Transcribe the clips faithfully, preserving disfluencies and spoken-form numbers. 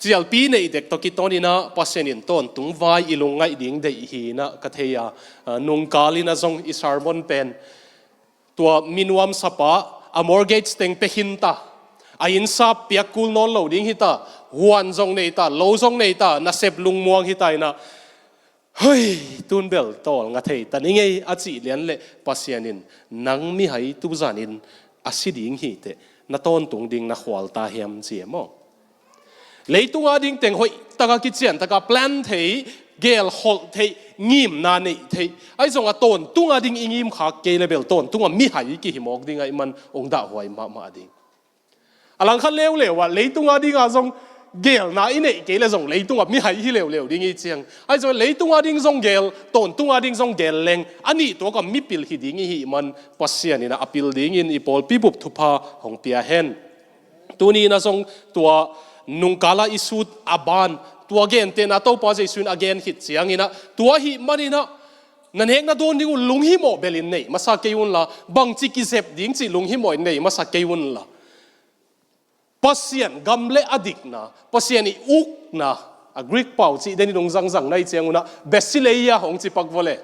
Sialpi neih dek tawh kitawn inah Pasian in tawntung vai i lungngaih ding deih hi inah ka thei a, a, nungkal inah zong i sermon pen tua minuamsapa a mortgage teng pia khin ta, a innsap piak kul nawn lo ding hi ta, huan zong nei ta, lo zong nei ta, nasep lungmuang hi ta inah, hoi, tun bel tawlnga thei ta ni ngei a cih lian leh Pasian in nang mihai tuzanin a si ding hi teh na tawntung ding na khual ta hiam ci e maw? Leitunga ding teng hoih taka kician taka plan thei, gel holh thei, ngimna neih thei, ahi zongah tawntunga ding i ngim khak kei le bel tawntunga mihai kihi mawk ding ahih man ong dahhuai mahmah ding. A langkhat leuleu ah leitunga dinga zong gelna i neih kei le zong leitunga mihai hi leuleu ding i ciang, ahi zong leitunga ding zong gel, tawntunga ding zong gel leng a nih tuaka mipil hi ding i hih man Pasian inah a pil dingin i pawlpi bup thupha hong pia hen. Tuni inah zong tua nungkala i sut a ban tua gentehna Topa Jesu in a gen khit ciang inah tua hih man inah na nek na dawn ding uh lunghimawh belin neih masa kei unla, bangci kizep ding cih lunghimawh in neih masa kei unla, Pasian gam le a dikna, Pasian i ukna, a Greek pau cih den i nung zangzang na i ciang unah Basileia hong cipak vawle.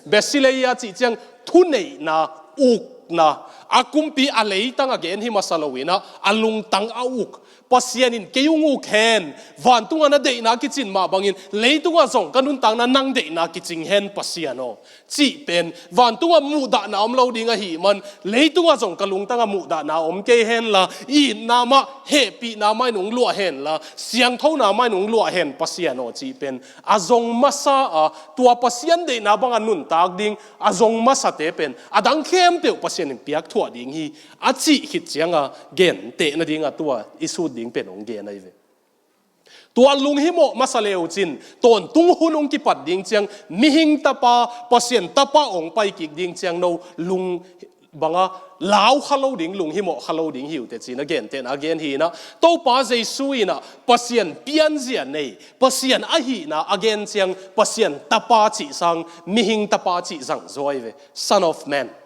Basileia cih ciang thuneihna, ukna, a kumpi a leitang a gen hi masa lo inah a lungtang a uk. Pasian in kei ung uk hen, vantunga na deihna kicin mah bangin leitungah zong ka nuntakna nang deihna kicing hen Pasian aw, cih pen vantunga muhdahna om lo ding ahih man, leitungah zong ka lungtanga muhdahna om kei henla, itna mah, hehpihna mah in ung luah henla, siangthona mah in ung luah hen Pasian aw cih pen a zong masa a, tua Pasian deihna banga nuntak ding a zong masate pen a dang khempeuh Pasian in piakthuah ding hi a cih khit cianga genteh nadinga tua i sut ding pen ong gen ahi ve. Tua lunghimawh masa leucin tawntung hun ung kipat ding ciang, mihing tapa, Pasian tapa ong pai kik ding ciang no lung banga lau kha lo ding, lunghimawh kha lo ding hi uh teh cih na gentehna a gen hi inah, Topa Jesu inah Pasian pianzia nei, Pasian ahihna a gen ciang Pasian tapa cih sang mihing tapa cih zangzaw ahi ve, Son of Man.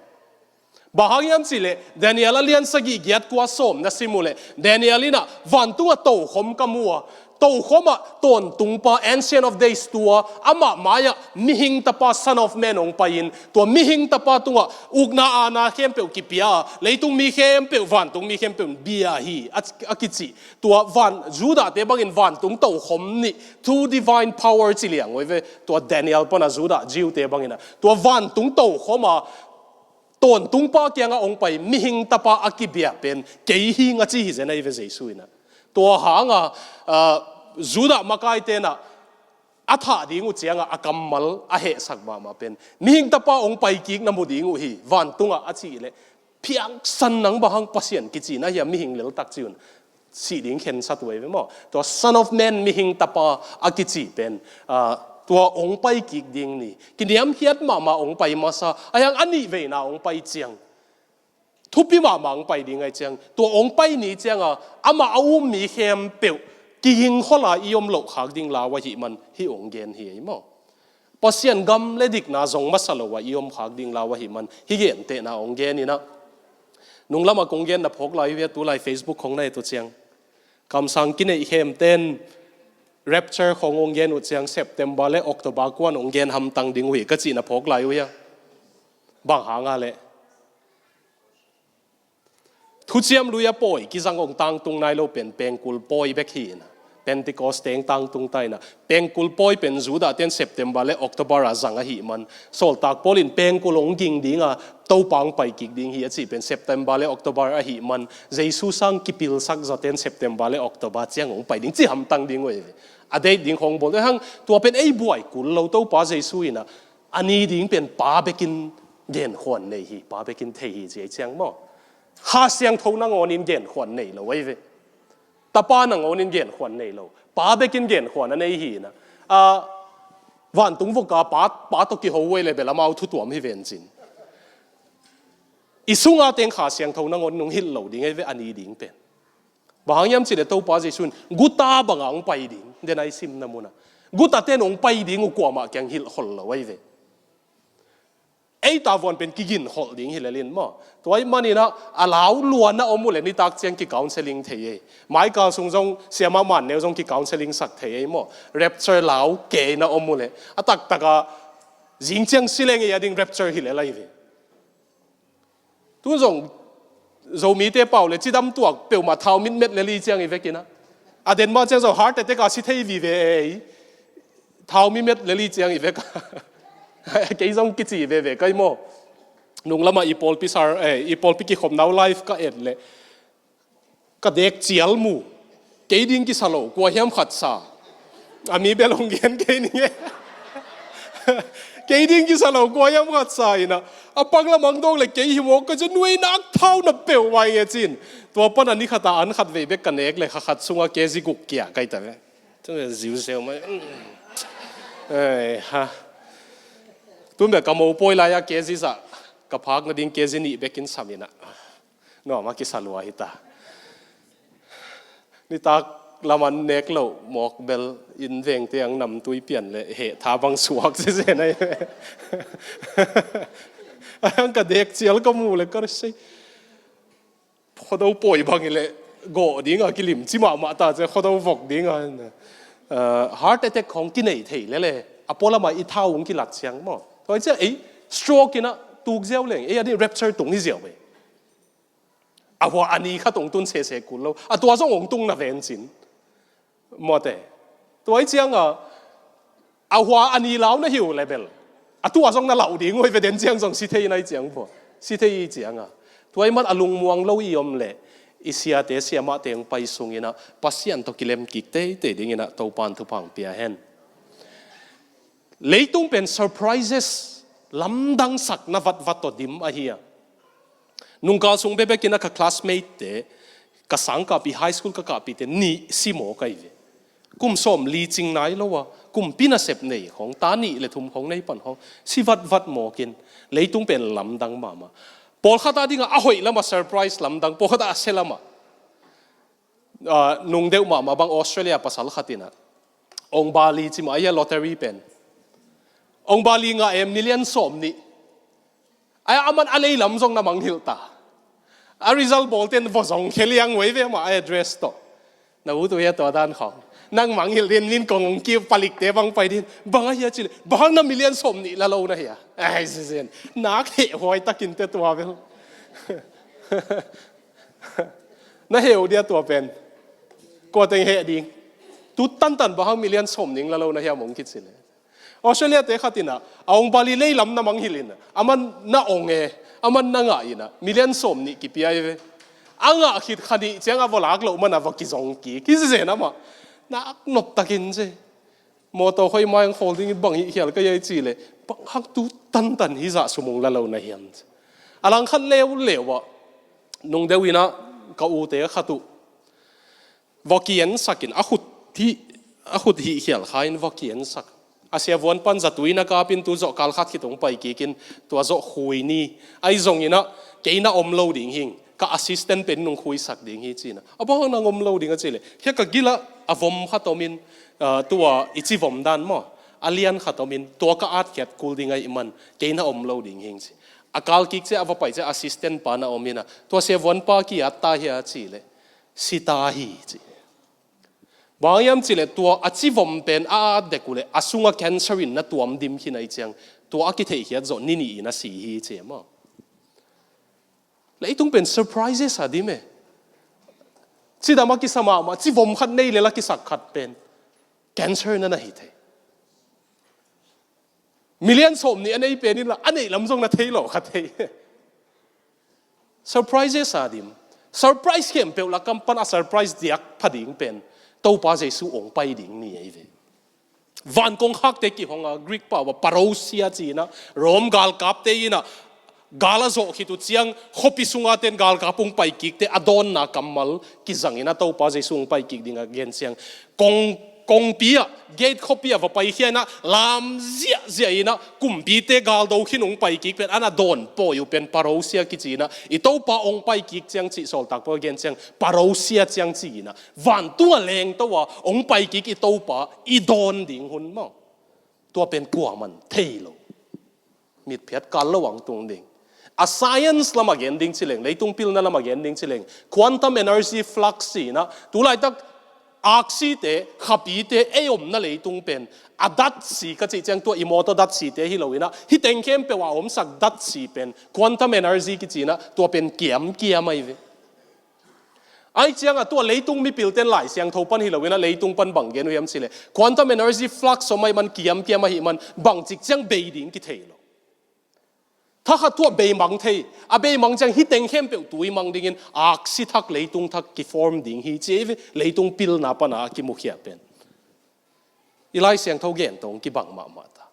Bang hang hiam cih leh Daniel a lian sagih giat kua sawm na sim uh leh Daniel inah vantunga tokhom ka mu a, tokhomah tawntungpa, Ancient of Days tua, amah mai-ah mihing tapa, Son of Man ong pai-in tua mihing tapa tungah ukna aana khempeuh kipia a, leitung mi khempeuh, vantung mi khempeuh bia hi a, a kicih tua van, Judahte bangin vantung tokhom nih, two divine power ci liang uh ahi ve. Tua Daniel pana Judah Jew-te banginah tua vantung tokhoma tawntungpa kiangah ong pai mihing tapa a kibia pen kei hi ing a ci hi zen ahi ve Jesu inah. Tua hanga, ah, Judah makai tenah a thah ding uh ciangah a kammal a hehsak mahmah pen mihing tapa ong pai kik na mu ding uh hi vantungah a cih leh, phiangsan nang bang hang Pasian kici na hiam mihing leltak ci un. Sih ding khensat uh ahi ve maw? Tua Son of Man, mihing tapa a kici pen, ah, tua ong pai kik ding ni, kiniamkhiat mahmah ong pai masa, a hiang a nih veina ong pai ciang, thupi mahmah ong pai ding ahi ciang, tua ong pai ni cianga amah a um mi khempeuh kiging khola i om loh khak ding lau ahih man hih ong gen hi ei maw? Pasian gam le dikna zong masa lo a i om khak ding lau ahih man hih gentehna ong gen inah, nunglamah kong gen na phawk lai uh hia, tulai Facebook khong na et uh ciang, kamsang kineih khemten rapture khong ong gen uh ciang September le October kuan ong gen hamtang ding uh hi ka cih na phawk lai uh hia? Bang hanga leh Thuciam Lui a pawi kizang ong tangtung nai lo pen pengkul pawi bek hi inah, Pentecost teng tangtung ta inah, pengkul pawi pen Judah ten September le October a zang ahih man, Sawltak Paul in pengkul ong ging dinga Topa ong pai kik ding hi a cih pen September le October ahih man, Jesu sang kipilsak zaw ten September le October ciang ong pai ding ci hamtang ding uh ahi ve. A date ding khong bawl hang, tua pen ei buai kul lo, Topa Jesu inah a ni ding pen Pa bekin genkhuan nei hi, Pa bekin thei hi ci ei ciang maw? Kha Siangtho nangawnin genkhuan nei lo ahi ve. Tapa nangawnin genkhuan nei lo, Pa bekin genkhuan a nei hi inah. Ah, vantung vuka Pa, Pa tawh kiho uh ei le bel amau thu tuam hi vencin. I sunga teng Kha Siangtho nangawnin ong hilh lo ding ahi ve a ni ding pen. Bang hang hiam cih leh Topa Jesu in guta banga ong pai ding, den a i simna munah guta ten ong pai ding uh kuamah kiang hilh khol lo ahi ve. Ei tavuan pen kiginkholh ding hi lel in maw. Tua ahih manin ah a lau luan a om uh leh nitak ciang ki-counselling thei ei. Maikal sung zong siamah manneu zong ki-counselling sak thei ei maw. Rapture lau kei na om uh leh a taktak ah zing ciang si leng ei a ding rapture hi lel ahi ve. Tu zong Zomite pau leh cidam tuak peuhmah thau mitmet lel hi ciang i vekin ah, a den mah ciang zong heart attack a si thei vive ei. Thau mitmet lel hi ciang i vek a, kei zong kici veve kai maw. Nung lamah i pawlpi sar, eh, i pawlpi kikhopna uh live ka et leh ka dek cial mu. Kei ding kisa lo kua hiam khat sa. A mi bel hong gen kei ni nge. Kei ding kisa lo kua hiam khat sa in ah, a pang lamah hong dawng leh kei hi mawk ka ci a, nuai nak thau na peuhmah hi nge ci in. Tua pan a ni khat ah an khat vei bek ka nek leh kha khat sungah kezi guk kia kai ta ve. Ziuzeu mai. Ei, ha. Tun bel ka mopawi lai-a kezi zah ka phak nading kezi nih bekin sam in ah, nuam a kisa lua hi ta. Nitak lam an nek loh mawk bel inn vengte ang namtui pian leh heh tha bang suak sese na hi. Ang ka dek cial ka mu leh ka sei, khuado pawi bang hi leh gawh ding a kilim ci mahmah ta ci a, khuado vok ding a. Ah, heart attack khong kinei thei lel e. A pua lamah i thau hong kilat ciang maw. Tua hi ciang ei stroke in ah tuk ziau leng ei a ding rapture tung hi ziau ei. A hua a ni khat hong tun sese kul lo. A tua zong hong tung na ven cin. Mawte. Tua hi ciang a, a hua a ni lau na hi uh leh bel, a tua zong na lau ding uh hi ve, den ciang zong si thei na hi ciang vua. Si thei hi ciang a. Tua ahih man a lungmuang lo i om leh i siate siamahte hong pai sung in ah Pasian tawh kilem kik teitei ding in ah Topa'n thupha hong pia hen. Leitung pen surprises lamdang sakna vatvat tawh dim ahi a. Nungkal sung bekbek in ah ka classmate-te, ka sangkahpih, high school ka kahpihte nih si mawk ahi ve. Kum sawmli cing nai lo a, kumpi nasep nei khong, ta nih leh thum khong nei pan khong si vatvat mawk in, leitung pen lamdang mahmah. Pawlkhat a ding ah a hoih lamah surprise lamdang, pawlkhat ah a sia lamah. Ah, nung deuh mahmah bang Australia pasal khat in ah, Ong Bali ci mah ahi a, lottery pen. Ong Bali ngah e, million sawmnih. Ai, aman a lei lam zong na mangngilh ta. A result bawlte'n va zong khia liang uh ei ve mah, a address tawh. Na ut uh hia tua dan khong? Nang mangngilh ding, nin kong hong ki, palikte bang pai ding. Bang ahia ci leh, bang hang na million sawmnih la lo na hia? Ai, zizin. Nak heh huai takin te tua bel. Na heh uh dia tua pen? Kua teng heh ding? Tu tantan bang hang million sawmnih la lo na hiam hong kici leh. Australia-te khat in ah, a Ong Bali lei lam na mangngilh in ah, aman na ong e, aman na ngah in ah, million sawmnih kipia hi ve. A ngah khit kha nih ciang a va lak loh man a va kizong kik hi zen amah. Nak nop takin ci. Mawtaw khoi mai ang khawl ding in bang hih khial ka hi ai ci leh, bang hang tu tantan hih zah sum hong la lo na hiam ci. A langkhat leuleu ah, nung deuh in ah ka ute khat uh va ki-ensak in, a khut hih, a khut hih khial kha in va ki-ensak. A siavuan pan zatui na kap in, tu zawh kal khat khit hong pai kik in, tua zawh khui ni. Ahi zongin ah, kei na om lo ding hing, ka assistant pen nong khuisak ding hi ci in ah. A bang hang nang om lo ding a ci leh, hia ka gil ah a vom khat om in, ah, tua i ci vom dan maw, a lian khat om in, tua ka atkhiat kul ding ahih man, kei na om lo ding hing ci. A kal kik ciang a va pai ciang assistant pa na om in ah, tua siavuan pa ki-at ta hia ci leh, si ta hi ci. Bang hang hiam ci leh, tua a ci vom pen a at dek uh leh, a sungah cancer in na tuam dim khin ahih ciang, tua a kitheihkhiat zawh ni nih in a si hi ci maw. Leitung pen surprises a dim e. Cidam a kisa mahmah, ci vom khat nei lel a kisak khat pen cancer na na hi thei. Million sawmnih a nei pen in la, a neih lam zong na thei lo kha thei. Surprises a dim. Surprise khempeuh lakah pan a surprise diak pha ding pen Topa Jesu hong pai ding ni ahi ve. Van kongkhakte kihong a, Greek pau ah parousia ci in ah, Rome galkapte in ah, gal a zawh khit uh ciang, khuapi sunga ten galkap hong pai kikte a dawnna kammal kizang in ah Topa Jesu hong pai kik ding a gen ciang, kong, kongpi ah, gate khuapi ah va paikhia in ah, lam ziahziah in ah, kumpite galdo khin hong pai kik pen, a na dawn pawi uh pen parousia kici in ah, i Topa hong pai kik ciang cih Sawltak Paul gen ciang, parousia ciang ci in ah, vantung a lengto a hong pai kik i Topa i dawn ding hun maw. Tua pen kuaman thei lo. Mitphiat kal lo ang tung ding. A science lamah gen ding ci leng, leitung pilna lamah gen ding ci leng, quantum energy flux ci-in ah, tulaitak aksite, khapite, ei omna leitung pen a datsi ka cih ciang, tua i mawtaw datsite hi lo-in ah, hih teng khempeuh a omsak datsi pen quantum energy kici-in ah, tua pen kiamkiam ahi ve. Ahih ciangah tua leitung mipilte'n Lai Siangtho pan hi lo-in ah, leitung pan bang gen uh hiam cih leh, quantum energy flux om ahih man, kiamkiam ahih man, bangcik ciang bei ding kithei lo. Thakhat thu ah beimang thei, a beimang ciang hih teng khempeuh tuimang dingin aksi thak, leitung thak kiform ding hi ci hi ve, leitung pilna pan a kimukhia pen. I Lai Siangtho gen tawh kibang mahmah ta.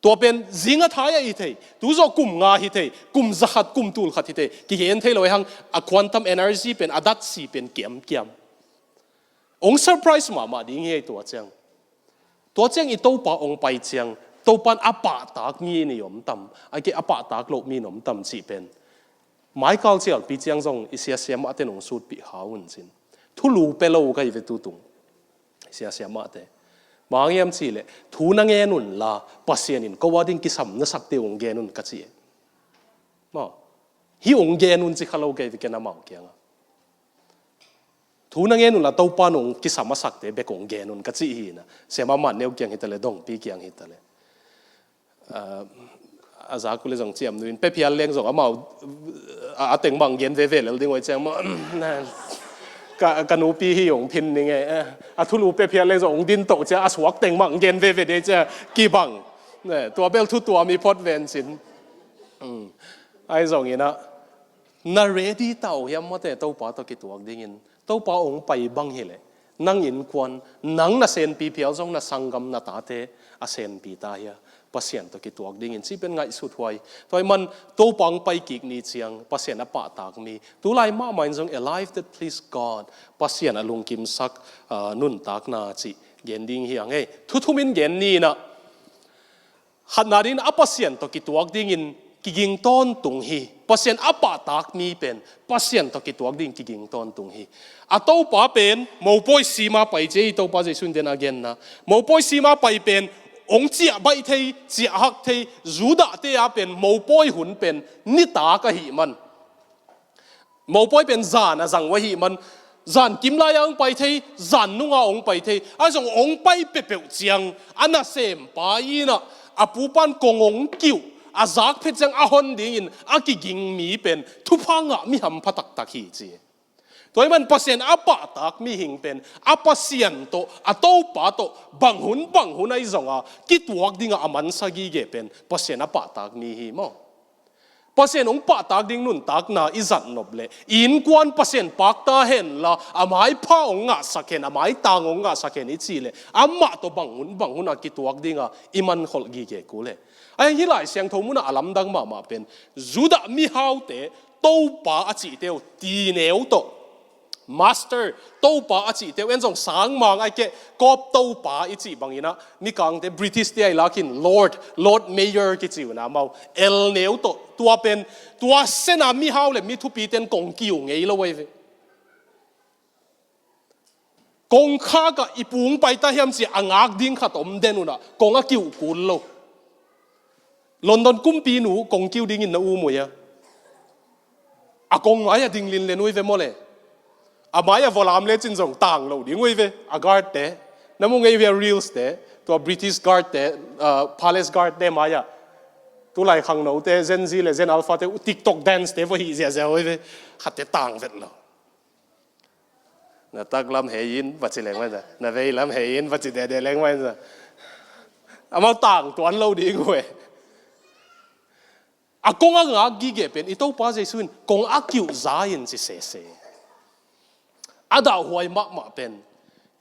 Tua pen zing a thai ah hi thei, tu zawh kum nga hi thei, kum zakhat, kum tulkhat hi thei, kigen thei lo ahih hang, a quantum energy pen, a datsi pen kiamkiam. Ong surprise mahmah ding hi ei tua ciang. Tua ciang i Topa ong pai ciang, Topa'n a pahtak mi in i om tam, ahih kei a pahtak loh mi in om tam cih pen, maikal cialpi ciang zong i sia siamahte in ong sutpih kha uh cin. Thulu pia lo ka hi ve tutung. Sia siamahte, bang hang hiam cih leh, thu na ngen unla, Pasian in ko a ding kisam na sakte ong gen un ka ci e. Maw, hih ong gen un ci kha lo ka hi ve ken amau kiangah. Thu na ngen unla, Topa'n ong kisam a sakte bek ong gen un ka ci hi-in ah, siamah Matneu kiang hi ta leh, Dongpi kiang hi ta leh, a, a zak uh leh zong ciamnuih in pia phial leng zong amau a, a teng bang gen veve lel ding uh ahih ciang maw, ka, ka nupi hi ong phin ning e, a thulu pia phial leng zong ong din toh ciang a suak teng bang gen veve ding ciang kibang. Tua bel thu tuam hi phot ven cin. Ahi zongin ah, na ready ta uh hiam mawte Topa tawh kituak dingin? Topa ong pai bang hi leh, nang innkuan, nang na senpi phial zong na sanggam na tate a senpi ta hia? Pasian tawh kituak dingin cih pen ngaihsut huai. Tua ahih man Topa ong pai kik ni ciang Pasian a pahtak mi, tulai mahmah in zong a life that please God, Pasian a lungkimsak, ah, nuntakna cih gen ding hi hang ei. Thu thum in gen ni-in ah, khatna dingin a Pasian tawh kituak dingin kiging tawntung hi. Pasian a pahtak mi pen Pasian tawh kituak dingin kiging tawntung hi. A Topa pen mopawi sima pai ci ei, Topa Jesu in den a genna. Mopawi sima pai pen ong ciah baih thei, ciah hak thei, Judah te a pen mopawi hun pen nitak ahih man, mopawi pen zan a zang uh ahih man, zan kim lai-a ong pai thei, zan nunga ong pai thei. Ahi zong ong pai peuhpeuh ciang a nasempa in ah, a pupa'n kong ong kiuh, a zak phet ciang a hon dingin a kiging mi pen thupha ngah mi hampha taktak hi ci. Tua ahih man Pasian a pahtak mihing pen a Pasian tawh, a Topa tawh, bang hun bang hun ahi zongah kituak dingah a mansa gige pen Pasian a pahtak mi hi maw. Pasian ong pahtak ding nuntakna i zat nop leh, i innkuan Pasian pakta henla, a maipha ong ngahsak hen, a maitang ong ngahsak hen i cih leh, amah tawh bang hun bang hun a kituak dingah i mankholh gige kul e. Ahi hang hih Lai Siangtho munah a lamdang mahmah pen, Judah mihaute Topa a cihte uh tineu tawh, Master, Topa a cihte uh, en zong sangmang ahih kei leh, kawp Topa i cih bangin ah, mikangte British te a i lak in Lord, Lord Mayor kici uh na maw, elneu tawh, tua pen, tua sena mihau le mi thupite'n kong kiu ngei lo ahi ve. Kongkhak ah i pu ong pai ta hiam ci a ngak ding khat om den un ah, kong a kiu kul lo. London kumpinu kong kiu dingin na um uh hia? A kong mai-ah ding linlen uh hi ve maw le. A mai-ah va lam lecin zong tang lo ding uh hi ve, a guard te. Na mu ngei uh hia reels te, tua British guard te, ah, palace guard te mai-ah. Tulai khangnote, Gen Z le Gen Alpha te, TikTok dance te va hih ziahziah uh hi ve. Khatte tang vet lo. Na tak lam hei in va ci leng mai za, na vei lam hei in va ci dede leng mai za. Amau tang tuan lo ding uh e. A kong a ngak gige pen i Topa Jesu in kong a kiuh za in ci sese. A dahhuai mahmah pen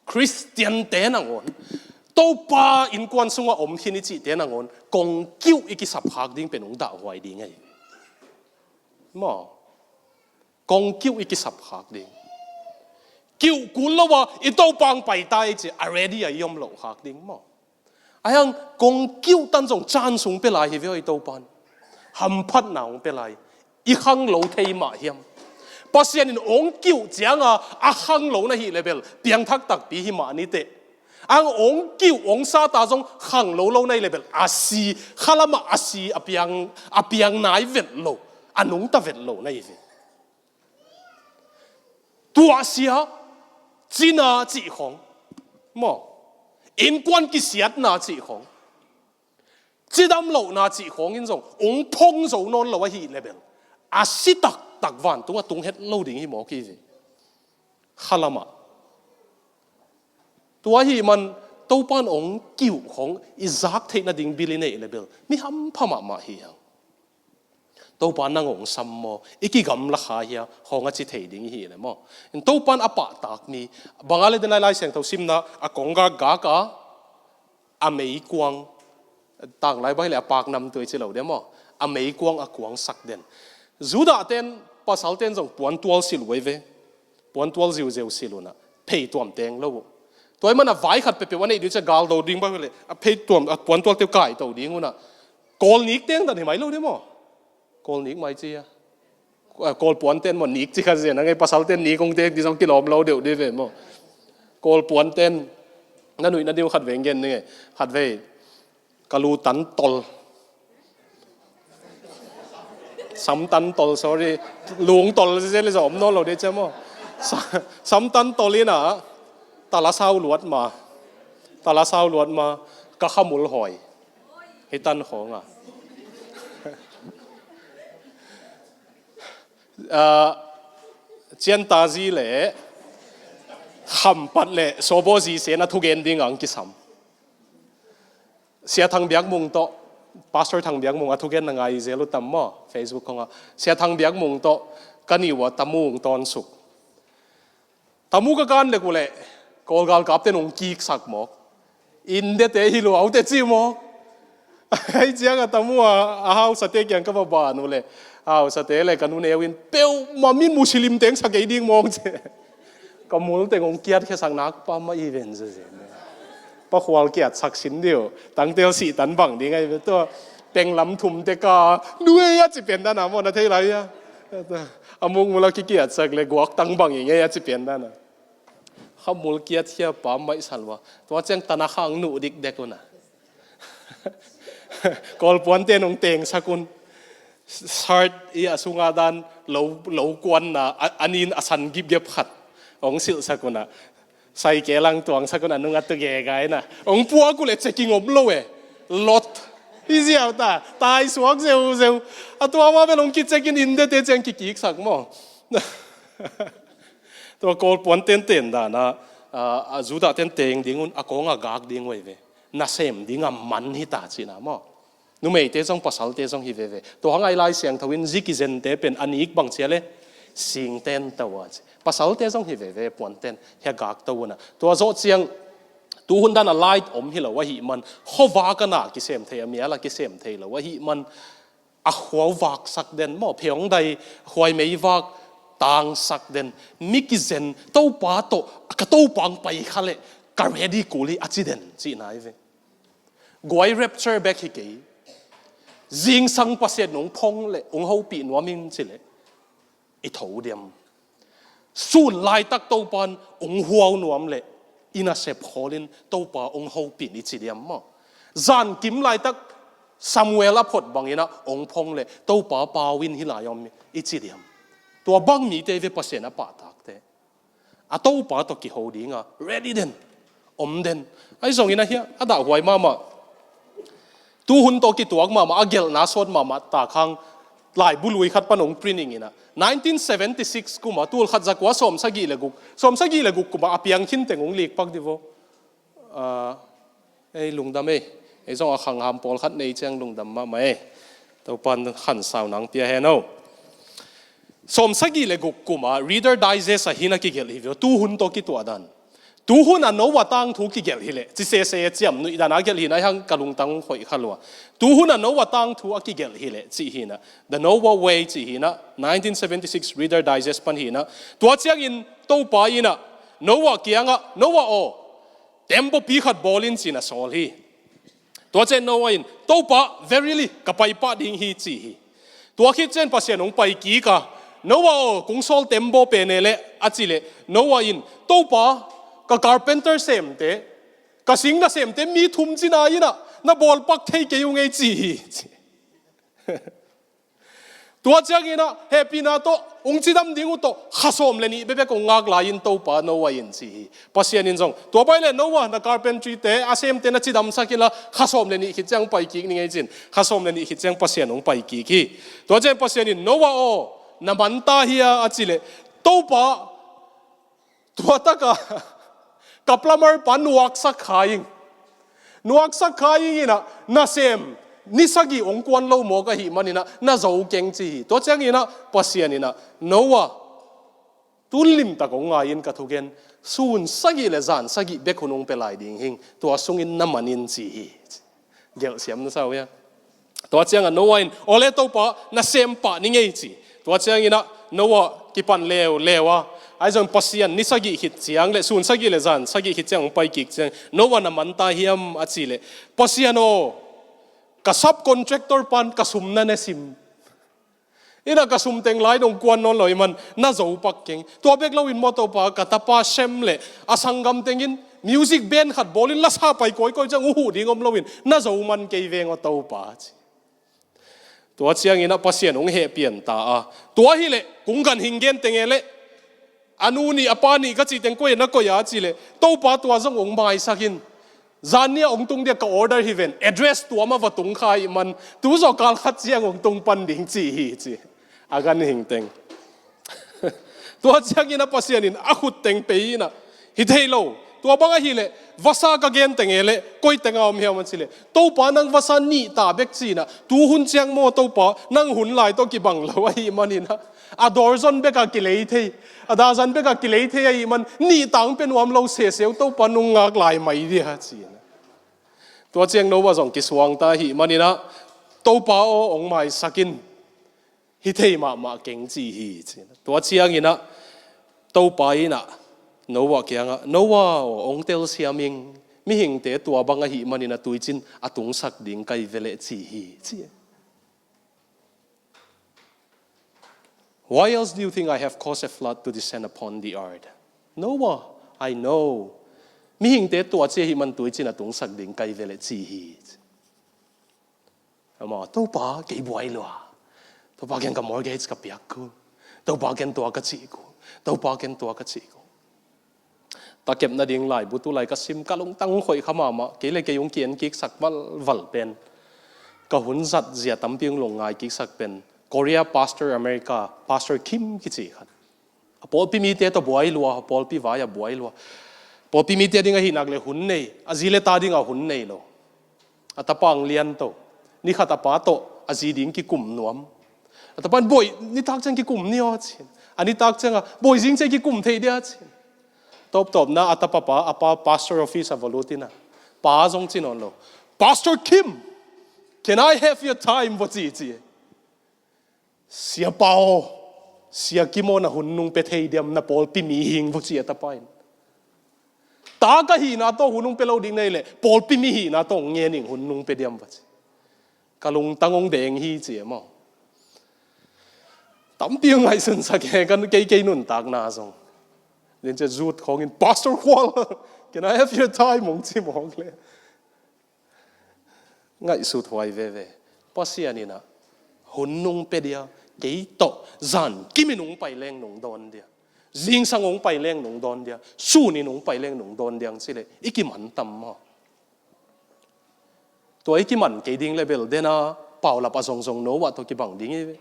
Khristiante nangawn, Topa innkuan sungah om khin i cihte nangawn, kong kiuh i kisap khak ding pen hong dahhuai ding ahi. Maw? Kong kiuh i kisap khak ding. Kiuh kul lo a, i Topa hong pai ta i ci a ready a i om loh khak ding maw? Ahi hang kong kiuh tan zong chance hong pia lai hi ve aw i Topa'n. Hamphatna hong pia lai. I khanglo thei mah hiam? Pasian in hong kiuh cianga a khanglo na hih le bel piangthak takpi hi mah ni teh. Ang ong kiuh ong sata zong khang lo lo na hi leh bel a si, khalamah a si a piang, a piang nai vet lo, a nungta vet lo na hi ve. Tuahsia, cina cih khong maw, innkuan kisiatna cih khong, cidam lohna cih khong in zong ong phong zo nawn lo ahih leh bel a si taktak vantungah tung het lo ding hi mawk hi ve. Khalamah. Tua ahih man Topan ong kiuh khong i zak theih nading bil i neih leh bel mi hampha mahmah hi hang. Topa nang ong sam maw, i kigamla kha hia khong a ci thei ding i hih leh maw. In Topan a pahtak mi, bang a leh den Lai Siangtho simna a kong gakgak a, a meikuang, tanglai bang hi leh a paknamtui ci lo dia maw, a meikuang a kuangsak den. Judah ten, pasal ten zong puantual silh uh ei ve. Puantual ziuziau silh unah phei tuam teng lo uh. Tua ahih manah vai khat peuhpeuh a neih ding cia gal do ding bang hi leh a phei tuam, a puantual teu kaito ding unah Kawl nik teng dan hi mai lo dia maw. Kawl nik mai ci a, Kawl puanten maw, nik ci kha zen a ngei, pasalten nik ong tek di zong kilawm lo deuh di ve maw. Kawl puanten na nuih na diu khat vei gen ni ngei. Khat vei ka lu tan tol, sam tan tol, sorry, lung tol zen le zong om nawn lo di cia maw. Sa-, sam tan tol ina tala sau luat ma, tala sau luat ma, ka khamul hawi. Hi tan khong a. Ah, Ciantazi le Khampat le Sobo zi se na thugen ding ang kisam. Sia Thang Biak Mung tawh, Pastor Thang Biak Mung a thugen na ngai zel uh tam maw, Facebook khong a. Sia Thang Biak Mung tawh ka ni uh a Tamu ong tawn suk. Tamu ka kan lek uh leh Kawlgal kapten ong kiksak mawk. Indete hi lo aute ci mawk. Ahi ciang a Tamu a, a hausate kiang ka va ban uh leh, hausate le ka nuneu in peuhmah min Muslim teng sa kei ding mawk ci. Ka mul teng ong kiatkhiasak nak pa mah i ven zezen. Pa khual kiatsak sin dih uh. Tangtel sih tan bang ding ahi ve tua. Penglam thum te ka nuai a ci pen dan a maw na thei lai a. A mung mula kikiatsak le guak tang bang i ngei a ci pen dan a. Khamul kiatkhia pa maih sa lua. Tua ciang tana khang nuh dikdek un a. Kawlpuante nong tengsak un. Shirt i a sunga dan lo, lo kuanna, a, a nin a san gipgep khat. Ong silhsak un a. Saike lang tuangsak un a nung a tu gega in a. Ong puak uh le checking om lo e. Lot. I ziau ta. Tai suak zeu zeu. A tua ma bel ong kicheck in indete ciang kikiksak maw. Tua Kawlpuan tenten dan a, a, a Judah ten teng ding un, a kawng a gak ding uh ei ve. Nasem ding a man hi ta cihna maw. Numeite zong pasalte zong hi veve. Tua hang a i Lai Siangtho in zi kizente pen a nik bang cia le singten to a ci. Pasalte zong hi veve puanten hi a gak to un a. Tua zawh ciang tuhun dan a light om hi lo ahih man, khuavak a na kisem thei a mial a kisem thei lo ahih man, a khuau vaksak den maw, pheawng dai khuai mei vak tangsak den, mi kizen, Topa tawh, ka Topa ang pai kha leh ka ready kul hi a ci den cihna hi ve. Guai rapture bek hi kei. Zingsang Pasian ong phong leh ong hopih nuam ing ci leh i tho diam. Sun laitak Topan ong huau nuam leh i nasep khawlin Topa ong hopih in i ci diam maw. Zankim laitak Samuel a phot bangin a ong phong leh Topa pau in hi lai om i ci diam. Tua bang mite ve Pasian a pahtakte. A Topa tawh kiho dinga ready den. Om den. Ahi zongin a hia a dahhuai mahmah. Tuhun tawh kituak mahmah, a gelhna sawt mahmah tak hang laibu lui khat pan ong print ing in a. Nineteen seventy-six kum a, tul khat za kua sawm sagih le guk, sawm sagih le guk kum a a piang khin teng ong likpak di vo. Ah, ei lungdam ei. Ei zong a khangham pawlkhat nei ciang lungdam mahmah ei. Topan khansau nang pia hen o. Sawm sagih le guk kum a Reader Digest a hin a kigelh hi ve o. Tuhun tawh kituah dan. Tuhun a Noah tangthu kigelh hileh, ci sese ciam nuih dan a gelh hi na hang ka lungtang hoih kha lua. Tuhun a Noah tangthu a kigelh hileh, cih hi na. The Noah Way cih hi na, nineteen seventy-six Reader Digest pan hi na. Tua ciangin Topa in a, Noah kiangah, Noah aw, tembaw pi khat bawl in ci na sawl hi. Tua ciang Noah in, Topa, verily, ka pai pah ding hi ci hi. Tua khit ciang Pasian ong pai kik a, Noah aw, kong sawl tembaw pen e leh, a ci leh, Noah in, Topa, ka carpenter semte, Ka sing nasemte mi thum cina in ah na bawlpak thei kei ung ei ci hi, ci. Tua ciangin ah hehpihna tawh hong cidam ding uh tawh kha sawm le nih bekbek hong ngak lai in Topa Noah in ci hi. Pasian in zong tua bang leh Noah na carpentry te a semte na cidamsak inla kha sawm le nih khit ciang pai kik ning ei ci-in kha sawm le nih khit ciang Pasian hong pai kik hi. Tua ciang Pasian in Noah aw na man ta hia a cih leh Topa tua takah ka plumber pa nuaksak kha ing. Nuaksak kha ing in ah nasem ni sagih hong kuan lo mawk ahih manin ah na zo keng ci hi. Tua ciangin ah Pasian in ah Noah tun limtak hong ngai in ka thugen sun sagih le zan sagih bek hun hong pia lai ding hing tua sungin na man in ci hi. Gelh siam na sa uh hia? Tua ciangah Noah in aw le Topa nasem pah ning ei ci. Tua ciangin ah Noah kipan leuleu a ahi zong Pasian ni sagih khit ciang le sun sagih le zan sagih khit ciang hong pai kik ciang Noah na man ta hiam a cih leh Pasian aw ka subcontractor pan ka sum na ne sim. In ah ka sum teng lai dong kuan nawn lo ahih man na zo pak keng. Tua bek loin maw Topa ka tapa Shem le a sanggam tengin music band khat bawlin lasa pai kawikawi ciang uh huh ding om loin na zo man kei veng aw Topa ci. Tua ciangin ah Pasian hong heh pian ta a tua hi leh kung ganhing gen teng e leh a nu nih a pa nih ka cih teng koi a na koih a cih leh Topa tua zong hong maisak in. Zan ni a hong tung dia ka order hi ven address tua mah va tung kha ahih man tu zawh kal khat ciang hong tung pan ding ci hi ci. A ganhing teng tua ciangin ah Pasian in a khut teng pei in ah hi thei lo. Tua bang ahih leh vasa ka gen teng e leh koi teng a om hiam a cih leh Topa nang vasa nih ta bek ci in ah tu hun ciang maw Topa nang hun lai tawh kibang lo ahih manin ah a dawr zon bekah kilei thei a dah zan bekah kilei thei ahih man nih tang pe nuam lo seseu Topa nung ngak lai mai dia ci in ah. Tua ciang Noah zong kisuang ta ahih manin ah Topa aw hong maisak in hi thei mahmah keng ci hi ci in ah. Tua ciangin ah Topa in ah Noah kiangah Noah aw hong telsiam ing mihingte tua bang ahih manin ah tuicin a tungsak ding kai veleh ci hi ci. Why else do you think I have caused a flood to descend upon the earth? Noah, I know. Mihingte tua ci ahih man tuicin a tungsak ding kai veleh ci hi. Ama Topa kei buai lua. Topa ken ka mortgage ka piak ku. Topa ken tua ka cih ku. Topa ken tua ka cih ku. Takep nading laibu tu lai ka sim ka lungtang hong khoih kha mahmah kei le kei hong ki-en kiksak valval pen ka hun zat zia tampi hong lungngai kiksak pen Korea pastor America pastor Kim kici khat. A pawlpi mite tawh buai lua a pawlpi vai a buai lua. Pawlpi mite ding ahi nak le hun nei a zi le ta ding a hun nei lo. A tapa ang lian to. Nikhat a pa tawh a zi ding kikum nuam. A tapa in bawi nitak ciang kikum ni aw ci. A nitak ciang a bawi zing ciang kikum thei dia ci. Tawptawpna a tapa pa a pa pastor office a va lut in a pa zong ci nawn lo. Pastor Kim, can I have your time? Va ci ci. Siapa aw, Sia Kim aw na hun nung pe thei diam na pawlpi mi hing va ci a tapa in. Ta ka hihna tawh hun nung pe lo ding nei leh pawlpi mi hihna tawh ngen ing hun nung pe diam va ci. Ka lungtang hong deng hi ci e maw. Tampi hong ngaihsunsak e kan kei kei nuntakna zong. Nin cia zut khawngin Pastor Kual, can I have your time hong ci mawk le. Ngaihsut huai veve. Pasian in a hun nung pe dia kei tawh zan kimin hong pai leng nung dawn dia. Zingsang hong pai leng nung dawn dia. Sunin hong pai leng nung dawn dia ang ci le i kiman tam maw. Tua i kiman kei ding le bel dena paulap a zongzong no ah tawh kibang ding i ve.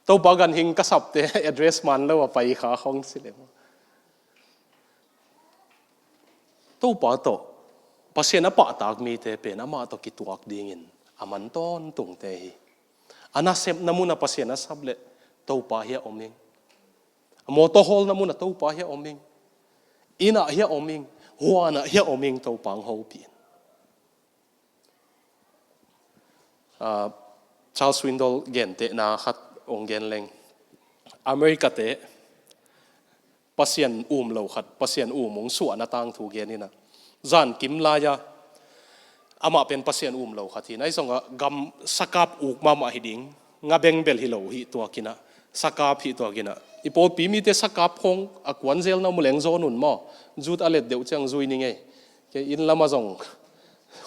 Topa ganhing ka sapte address man lo a pai kha khong si le maw. Topa tawh Pasian a pahtak mite pen amah tawh kituak dingin a man tawntungte hi. A nasepna mun a Pasian a sap le Topa hi a om ing. A mawtaw hawlna mun a Topa hi a om ing. Inn ah hi a om ing. Huan ah hi a om ing Topa ang hopih in. Ah, Charles Swindoll gentehna khat ong gen leng. America te Pasian um lo khat Pasian um ong suahna tangthu gen in a zan kim lai a amah pen Pasian um lo khat hi na i zong a gam sakap uk mahmah hi ding nga bengbel hi lo hi tuak in a Sakap hi tuak inah. I pawlpi mite sakap khawng a kuan zel na mu leng zawn un maw. Zut a let deuh ciang zui ni ngei. Kei inn lamah zong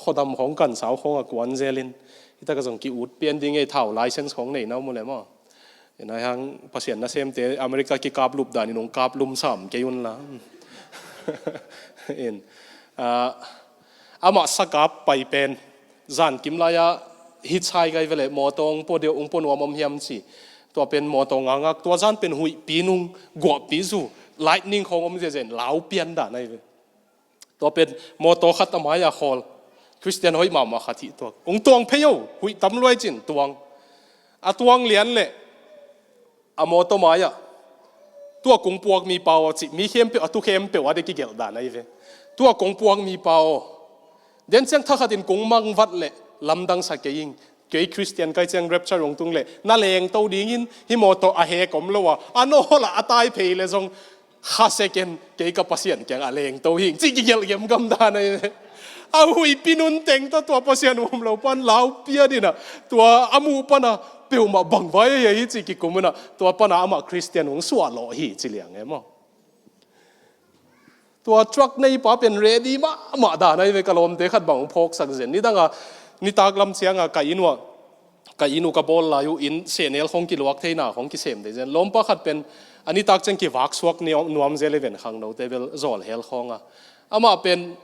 khuadam khawng kansau khawng a kuan zel in. Hitak a zong ki-ut pian ding ngei, thau license khawng nei na mu le maw. Inah hang Pasian nasemte America kikap lup dan in hong kap lum sam kei un la. In, ah, amah sakap pai pen zan kim lai-a hitchhike kai vele, mawtaw hong pua deuh, hong pua nuam om hiam ci. Tua pen mawtaw ngakngak, tua zan pen huihpi nung, guahpi zu, lightning khawng om ziazen, lau pian dan ahi ve. Tua pen mawtaw khat a mai-a khawl, Khristian hoih mahmah khat hi tuak. Hong tuang phei o, huih tam luai cin tuang. A tuang lian leh a mawtaw mai-ah, tua kong puak mipa aw cih, mi khempeuh, a tu khempeuh a de kigelh dan ahi ve. Tua kong puak mipa aw, den ciang thakhat in kong mangvat leh lamdang sa kei ing. Kei Khristian kai ciang rapture hong tung leh na lengto dingin hih mawtaw a hek om lo a, a nawl ah a tai phei leh zong kha second kei ka Pasian kiang a lengto hing cih kigelh gemgam dan ahi ve. A huihpi nun teng tawh tua Pasian um lo pan lau pian inah, tua a muh pana peuhmah bang vai ahi hi cih kikum inah, tua pana amah Khristian hong suah lawh hi ci liang e maw. Tua truck neipa pen ready mahmah dan ahi ve, ka lawmte khat bang hong phawksak zen. Nidanga nitak lam cianga ka inn uh ah, ka inn uh ka bawl lai uh in sehnel khawng kiluak theina khawng kisem thei zen. Lawmpa khat pen a nitak ciang kivaksuak ni nuam zel e ven, khangnote bel zawlhel khawnga. Amah pen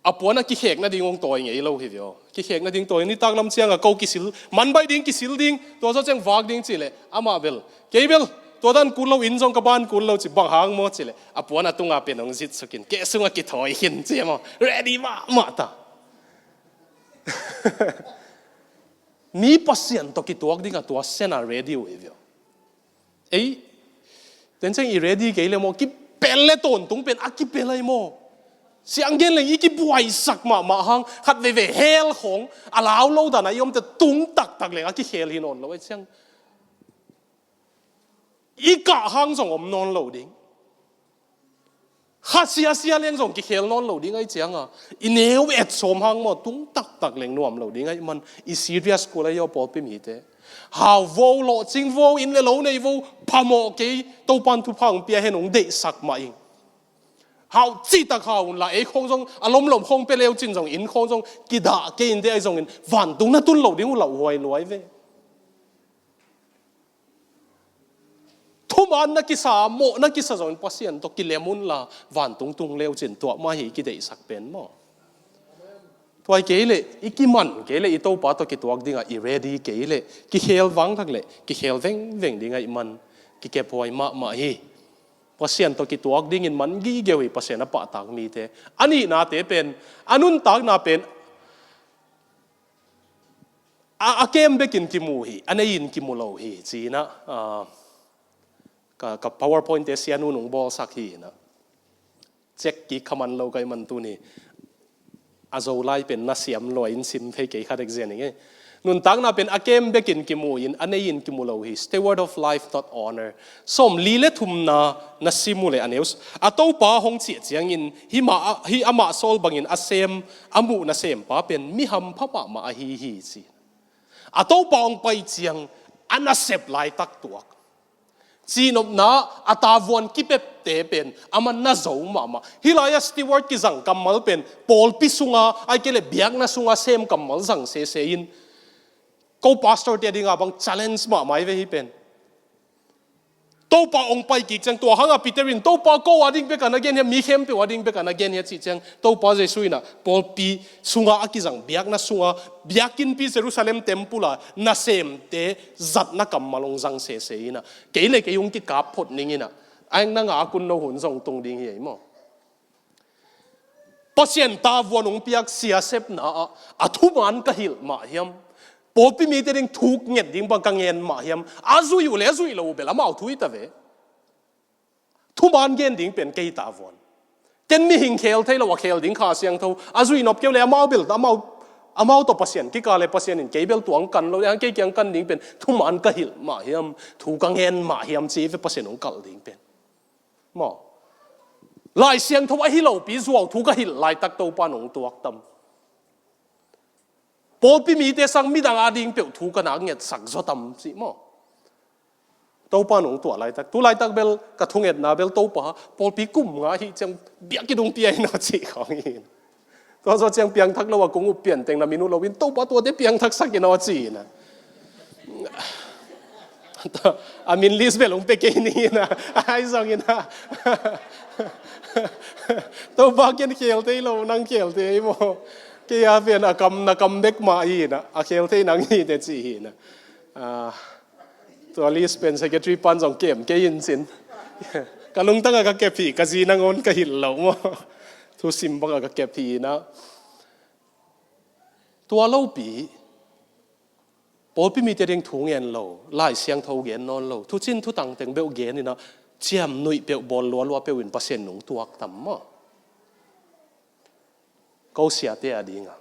a puan a kikhek nading hong tawi ngei lo hi ve aw. Kikhek nading tawi, nitak lam cianga ko kisil, man baih ding kisil ding, tua zawh ciang vak ding cih leh amah bel, kei bel tua dan kul lo, inn zong ka ban kul lo ci, bang hang maw cih leh a puan a tunga pen hong zitsuk in keh sungah kithawi khin ci maw. Ready mahmah ta. Mi Pasian tawh kituak dingah tua sena ready uh hi ve aw. Ei, den ciang i ready kei le maw, kipel le tawntung pen a kipel ahi maw. Siang gen leng i kibuaisak mahmah hang, khat veivei hell khawng a lau lo dan a i omte tung taktak leng a kikhel hi nawn lo ahi ciang. I kah hang zong om nawn lo ding. Kha siasia leng zong kikhel nawn lo ding ahi cianga, i neu et sawm hang maw, tung taktak leng nuam lo ding ahi man, i serious kul ahi aw pawlpi mite. Hau vo, lawhcing vo, inn le lo nei vo, phamawh kei, Topan thupha hong pia hen, hong deihsak mah ing. Hau citak hau unla, ei khawng zong a lomlom khawng pia leu cin zong inn khawng zong kidah kei in te ahi zongin vantung na tun lo ding uh lauhuai luai ve. Thuman na kisa, mawh na kisa zongin Pasian tawh kilem unla, vantung tung leu cin tuah mah hi i kideihsak pen maw. Tua hi kei leh, i kiman kei leh, i Topa tawh kituak dingah i ready kei leh, kikhel vangthak leh kikhel vengveng ding ahi man, kikephuai mahmah hi. Pasian tawh kituak dingin man gigeu hi Pasian a pahtak mite. A nihnate pen, a nuntakna pen, a, a kem bekin kimu hi, a nei-in kimu lo hi ci-inah, ah, ka, ka PowerPoint te sianu nung bawlsak hi inah. Check kik kha man lo ka hih man tuni a Zolai pen na siam lua in sim phei kei kha dek zia ning e. Nuntakna pen a kem bekin kimu in, a nei-in kimu lo hi. Steward of life, not owner. Sawmli le thumna na sim uh leh a neu s-, a Topa hong ciah ciangin, hih mah, hih amah sawl bangin a sem, a muh nasempa pen mi hampha mahmah ahi hi ci. A Topa hong pai ciang a nasep laitak tuak. Cihnopna a tavuan kipepte pen a man na zo mahmah. Hih lai-ah steward kizang kammal pen pawlpi sunga, ahih kei leh biakna sunga sem kammal zang sese in, ko pastor te a dinga bang challenge mahmah hi ve hih pen. Topa hong pai kik ciang tua hanga Peter in, Topa, ko a ding bek a na gen hia, mi khempeuh a ding bek a na gen hia cih ciang, Topa Jesu inah pawlpi sunga a kizang biakna sunga, biakinnpi Jerusalem temple a nasemte zatna kammal hong zang sese inah, kei le kei hong kikap phot ning inah, a eng na ngak un no hun zong tung ding hi ei maw. Pasian tavuan hong piak siasepna ah a thuman ka hilh mah hiam? Pawlpi mite ding thu nget ding bang ka ngen mah hiam? A zui uh le a zui lo uh bel amau thu hi ta ve. Thuman gen ding pen kei tavuan. Ken mihing khel thei lo a khel ding Kha Siangtho a zui nop kei uh le amau bel, amau, amau tawh Pasian kikal le Pasian in kei bel tua hong kan lo le, kei kiang kan ding pen thuman ka hilh mah hiam? Thu ka ngen mah hiam ci ve Pasian hong kalh ding pen. Maw. Lai Siangtho ahi lopi zuau thu ka hilh laitak Topa nong tuak tam? Pawlpi mite sang midang a ding peuh thu ka nak ngetsak zaw tam cih maw. Topa nong tuah laitak, tu laitak bel ka thungetna bel Topa, pawlpi kum nga hi ciang biakinn ung pia in aw ci khawng hi. Tua zawh ciang piangthak lo a kong up pian teng na min uh lo in Topa tuate piangthaksak in aw ci in a. A min list bel ung pe kei ni in a, ai zong in a. Topa ken khel thei lo, nang khel thei maw. Kei a pen a kam, na kam bek mah hi in a, a khel thei nang hi te ci hi in a. Ah, tua list pen secretary pan zong kem kei in cin. Ka lungtang a ka kep hi, ka zi nangawn ka hilh lo maw. Thusim bang a ka kep hi in a. Tua lopi, pawlpi mite ding thu ngen lo, Lai Siangtho gen nawn lo, thucin thutang teng beuh gen in a, ciam nuih peuh bawl lualua peuh in Pasian nung tuak tam maw. Ko siate a ding a.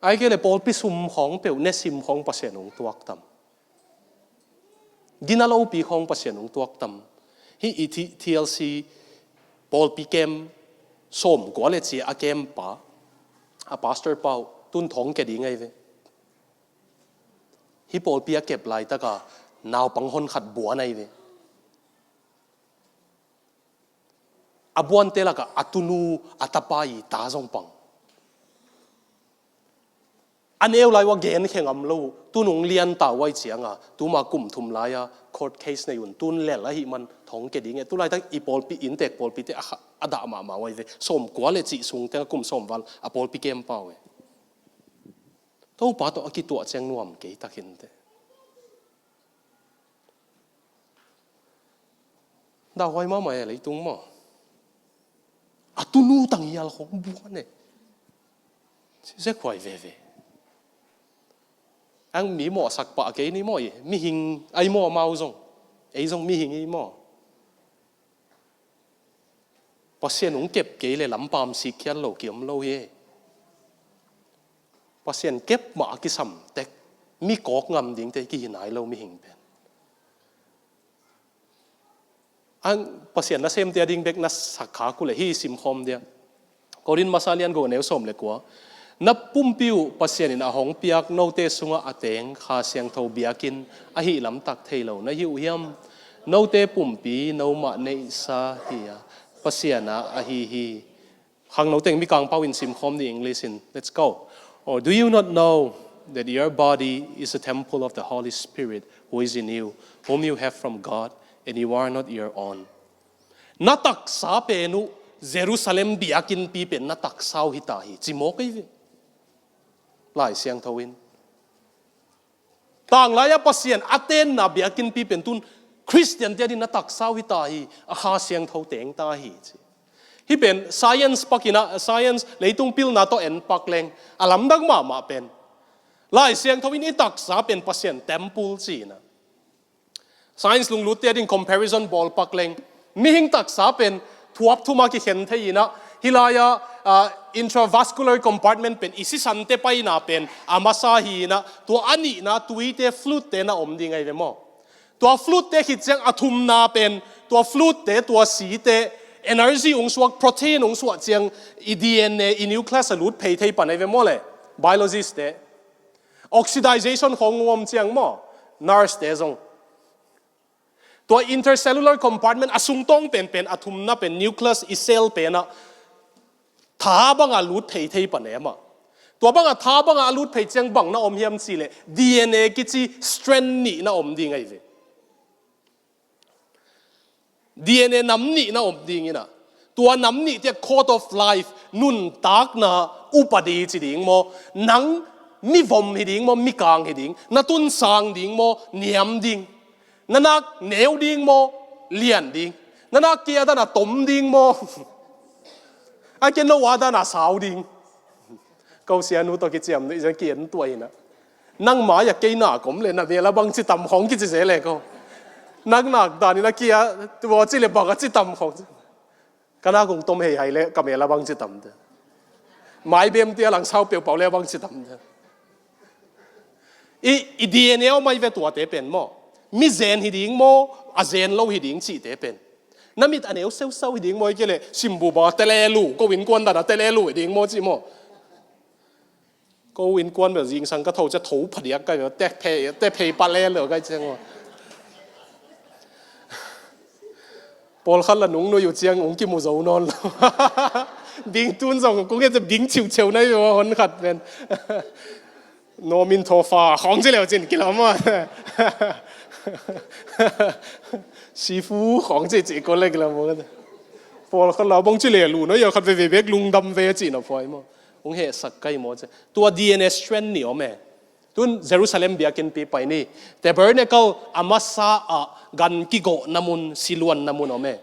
Ai kei le pawlpi sum khawng peuh, ne sim khawng Pasian nung tuak tam. Gina lopi khawng Pasian hong tuak tam. Hih i T-, T L C pawlpi kem sawm kua le cia a kem pa, a pastor pa uh, tun thawng ke ding ahi ve. Hih pawlpi a kep laitaka naupang hon khat buan ahi ve. A buante lakah a tunu, a tapa i ta zong pang. A neu lai uh a gen khe ngam lo uh, tunung lian ta uh ahi cianga, tuma kum thum lai-a court case nei un, tun lel ahi man thawng ke ding e. Tulaitak i pawlpi, inntek pawlpite a kha-, a dah mahmah uh ahi ve. Sawm kua le cih sung teng a kum sawm val a pawlpi kem pa uh e. Topa tawh a kituah ciang nuam kei takin te. Dahhuai mahmah e leitung maw. A tunu tang hial khong buan e. Zekhuai veve. Ang mi mawhsak pah kei ni maw i. Mihing ai maw amau zong. Ei zong mihing i maw. Pasian hong kep kei le lampam sikkhiat lo kiom lo hi. Pasian kep mah a kisam tek. Mi kawk ngam dingte kihi nai lo mihing pen. Ang Pasian nasemte a ding bek na sak kha kule hi simkhawm dia. Korin masa lian go neu sawm le kua. Na pumpi uh Pasian in a hong piak note sungah a teng Kha Siangtho biakinn ahi lamtak thei lo na hi uh hiam? Note pumpi nomah neihsa hi a, Pasian a ahi hi. Khangno teng Mikang pau in simkhawm ni English in. Let's go. Or do you not know that your body is a temple of the Holy Spirit who is in you, whom you have from God, and you are not your own? Na taksa pen uh Jerusalem biakinnpi pen na taksa uh hita hi. Cimawk ei ve. Lai Siangtho in. Tanglai-a Pasian a tenna biakinnpi pen tun Khristian te a din na taksa uh hita hi, a Kha Siangtho teng ta hi ci. Hih pen science pakin a, science leitung pilna tawh en pak leng a lamdang mahmah pen. Lai Siangtho in i taksa pen Pasian temple ci-in a. Science lunglutte a ding comparison bawl pak leng. Mihing taksa pen thuap thuma kikhen thei inah, hih lai-ah, ah, intravascular compartment pen i sisante paina pen a masa hi inah, tua a nihna tuite fluidte na om ding ahi ve maw? Tua fluidte khit ciang a thumna pen, tua fluidte, tua site, energy ung suak, protein ung suak ciang i D N A, i nucleus a lut phei thei pan ahi ve maw le? Biologist te. Oxidization khawng om ciang maw? Nurse te zong. Tua intercellular compartment a sungtawng penpen a thumna pen nucleus i cell penah tha banga lut phei thei pan e mah. Tua banga tha banga a lut phei ciang bang na om hiam cih leh D N A kici strand nih na om ding ahi ve. D N A nam nih na om ding inah. Tua nam nih tiah code of life, nuntakna upadi ci ding maw? Nang mivom hi ding maw, mikang hi ding? Na tunsang ding maw, niam ding? Na nak neu ding maw, lian ding? Na nak kei a dana tom ding maw? A kei no a dana sau ding? Ko sianu tawh kiciam nuih zia ki-en tuah inah. Nang mai-ah kei nak om le na mel a bangci tam khawng kici ze le ko. Nang nak dan inah kia tua ci le bang a ci tam khawng. Ka nak kong tom hei hai le ka mel a bangci tam te. Mai bem tia langsau peuhpau le a bangci tam te. I, i D N A aw mai ve tuate pen maw? Mi zen hi ding maw? A zen lo hi ding cihte pen. Na mit a neu seusau hi ding maw? I ke le simbu bang a tele lu, ko innkuan dana tele lu hi ding maw cih maw? Ko innkuan bel zingsang ka tho cia tho phadiak kai bel tek phei, tek phei pa le lo kai ciang maw? Pawlkhat la nung nui uh ciang ung kimu zo nawn lo. Bing tun zong kung e bing chiucheu nai ve hon khat pen. Nomin thofa khawng ci leu cin kilam a. Sifu khawng ci ci ko le kilam a. Pawlkhat la bong ci le lu no ya khat veve bek lungdam ve ci na phuai maw. Ung hehsak kai maw ci. Tua D N A strand ni om e. Tun Jerusalem biakinnpi pai ni. Tabernacle a masa a gan kigawhna mun, siluanna mun om e.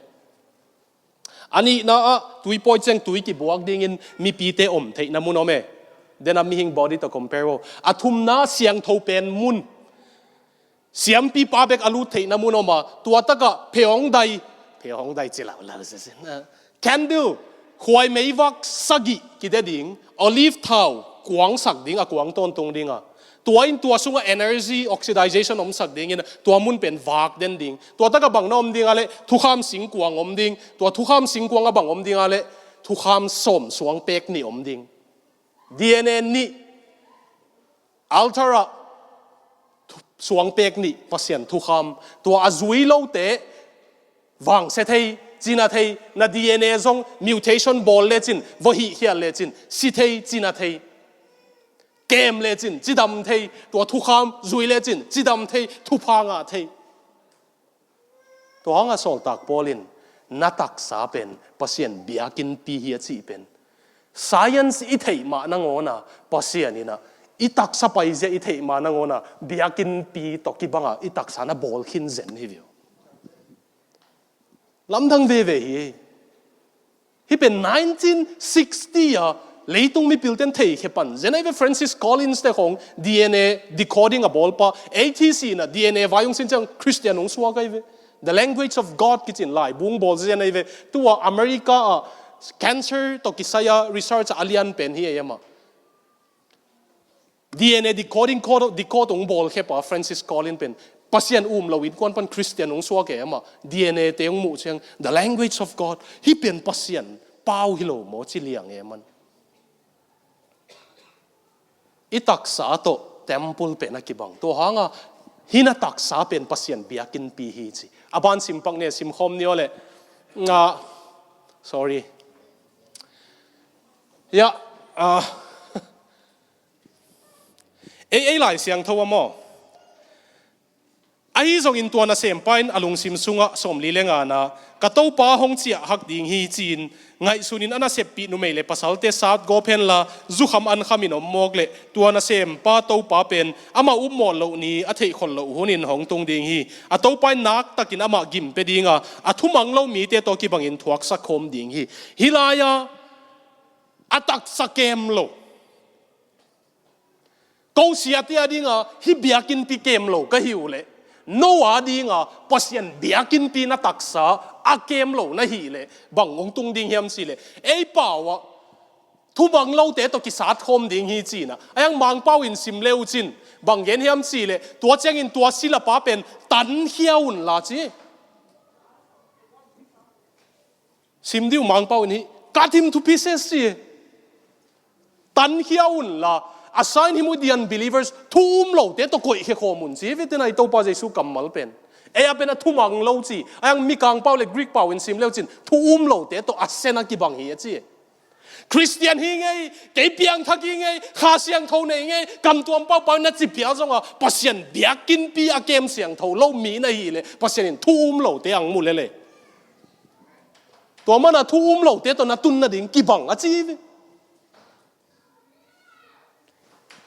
A nihna ah tuipawi ciang tui kibuak dingin mipite om theihna mun om e. Dena mihing body tawh compare aw. A thumna siangtho pen mun. Siampipa bek a lut theihna mun om a, tua takah pheawng dai, pheawng dai ci laulau sesin. Candle, khuai meivak sagih kide ding, olive thau, kuangsak ding, a kuang tawntung ding a. Tua in tua sungah energy oxidization omsak dingin tua mun pen vak den ding. Tua takah bang na om ding a leh thukham singkuang om ding. Tua thukham singkuang a bang om ding a leh thukham sawm suang pek nih om ding. D N A nih altar ah suang pek nih Pasian thukham. Tua a zui lote vangsia thei, cina thei, na D N A zong mutation bawl lecin, va hihkhial lecin, si thei, cina thei. Kem lecin, cidam thei, tua thukham zui lecin, cidam thei, thupha ngah thei. Tua hangah sawltak Paul in na taksa pen Pasian biakinnpi hi a cih pen science i theih mah nangawna Pasian inah i taksa paizia i theih mah nangawna biakinnpi tawh kibanga i taksa na bawl khin zen hi vio. Lamdang veve hi. Hih pen nineteen sixty a leitung mipilten theikhia pan zen ahi ve. Francis Collins te khong D N A decoding a bawlpa, A T C na D N A vai hong sin ciang Christian hong suak ahi ve. The Language of God kicin laibu hong bawl zen ahi ve. Tua America a cancer tawh kisai a research a lian pen hi ei amah. D N A decoding code, decode hong bawlkhia pa Francis Collins pen Pasian um lo innkuan pan Christian hong suak e amah. D N A te hong muh ciang the language of God. Hih pen Pasian pau hi lo maw ci liang e man. I taksa tawh temple pen a kibang. Tua hanga hih na taksa pen Pasian biakinnpi hi ci. A ban simpak ne simkhawm ni aw le. Nga, sorry. Ya, ah, Ei, ei Lai Siangtho a maw? Ahi zongin tua nasempa in a lungsim sungah sawmli le ngana, ka Topa hong ciah hak ding hi ci-in ngaihsunin a naseppih numei le pasalte sat gawp henla zukham ankhamin om mawk leh tua nasempa Topa pen amah upmawh loh ni a theihkholh loh hunin hong tung ding hi. A Topa in naktakin amah gim pia dinga a thumang lo mite tawh kibangin thuaksak khawm ding hi. Hih lai-a a taksa kem lo. Ko siate a dinga hih biakinnpi kem lo ka hi uh leh, no a dinga Pasian biakinnpi na taksa a kem lo na hih leh bang hong tung ding hiam cih leh, ei pau ah thumang lote tawh kisat khawm ding hi ci-in ah. A hiang Mangpau in sim le uh cin bang gen hiam cih leh, tua ciangin tua silapa pen tankhia unla ci. Sim dih uh Mangpau in hih cut him to pieces ci. Tankhia unla, assign him with the unbelievers, thu um lote tawh koihkhia khawm un ci. Vete na i Topa Jesu kammal pen. Ei a pen a thumang lo ci. A hiang Mikang pau le Greek pau in sim le uh cin thu um lote tawh a sen a kibang hi a ci. Christian hi ngei, kei piangthak hi ngei, Kha Siangtho nei ngei, kamtuam paupau na ci phial zonga Pasian biakinnpi a kem siangtho lo mi na hih leh Pasian in thu um lote ang mu lele. Tua mana thu um lote tawh na tun nading kibang a ci hi ve.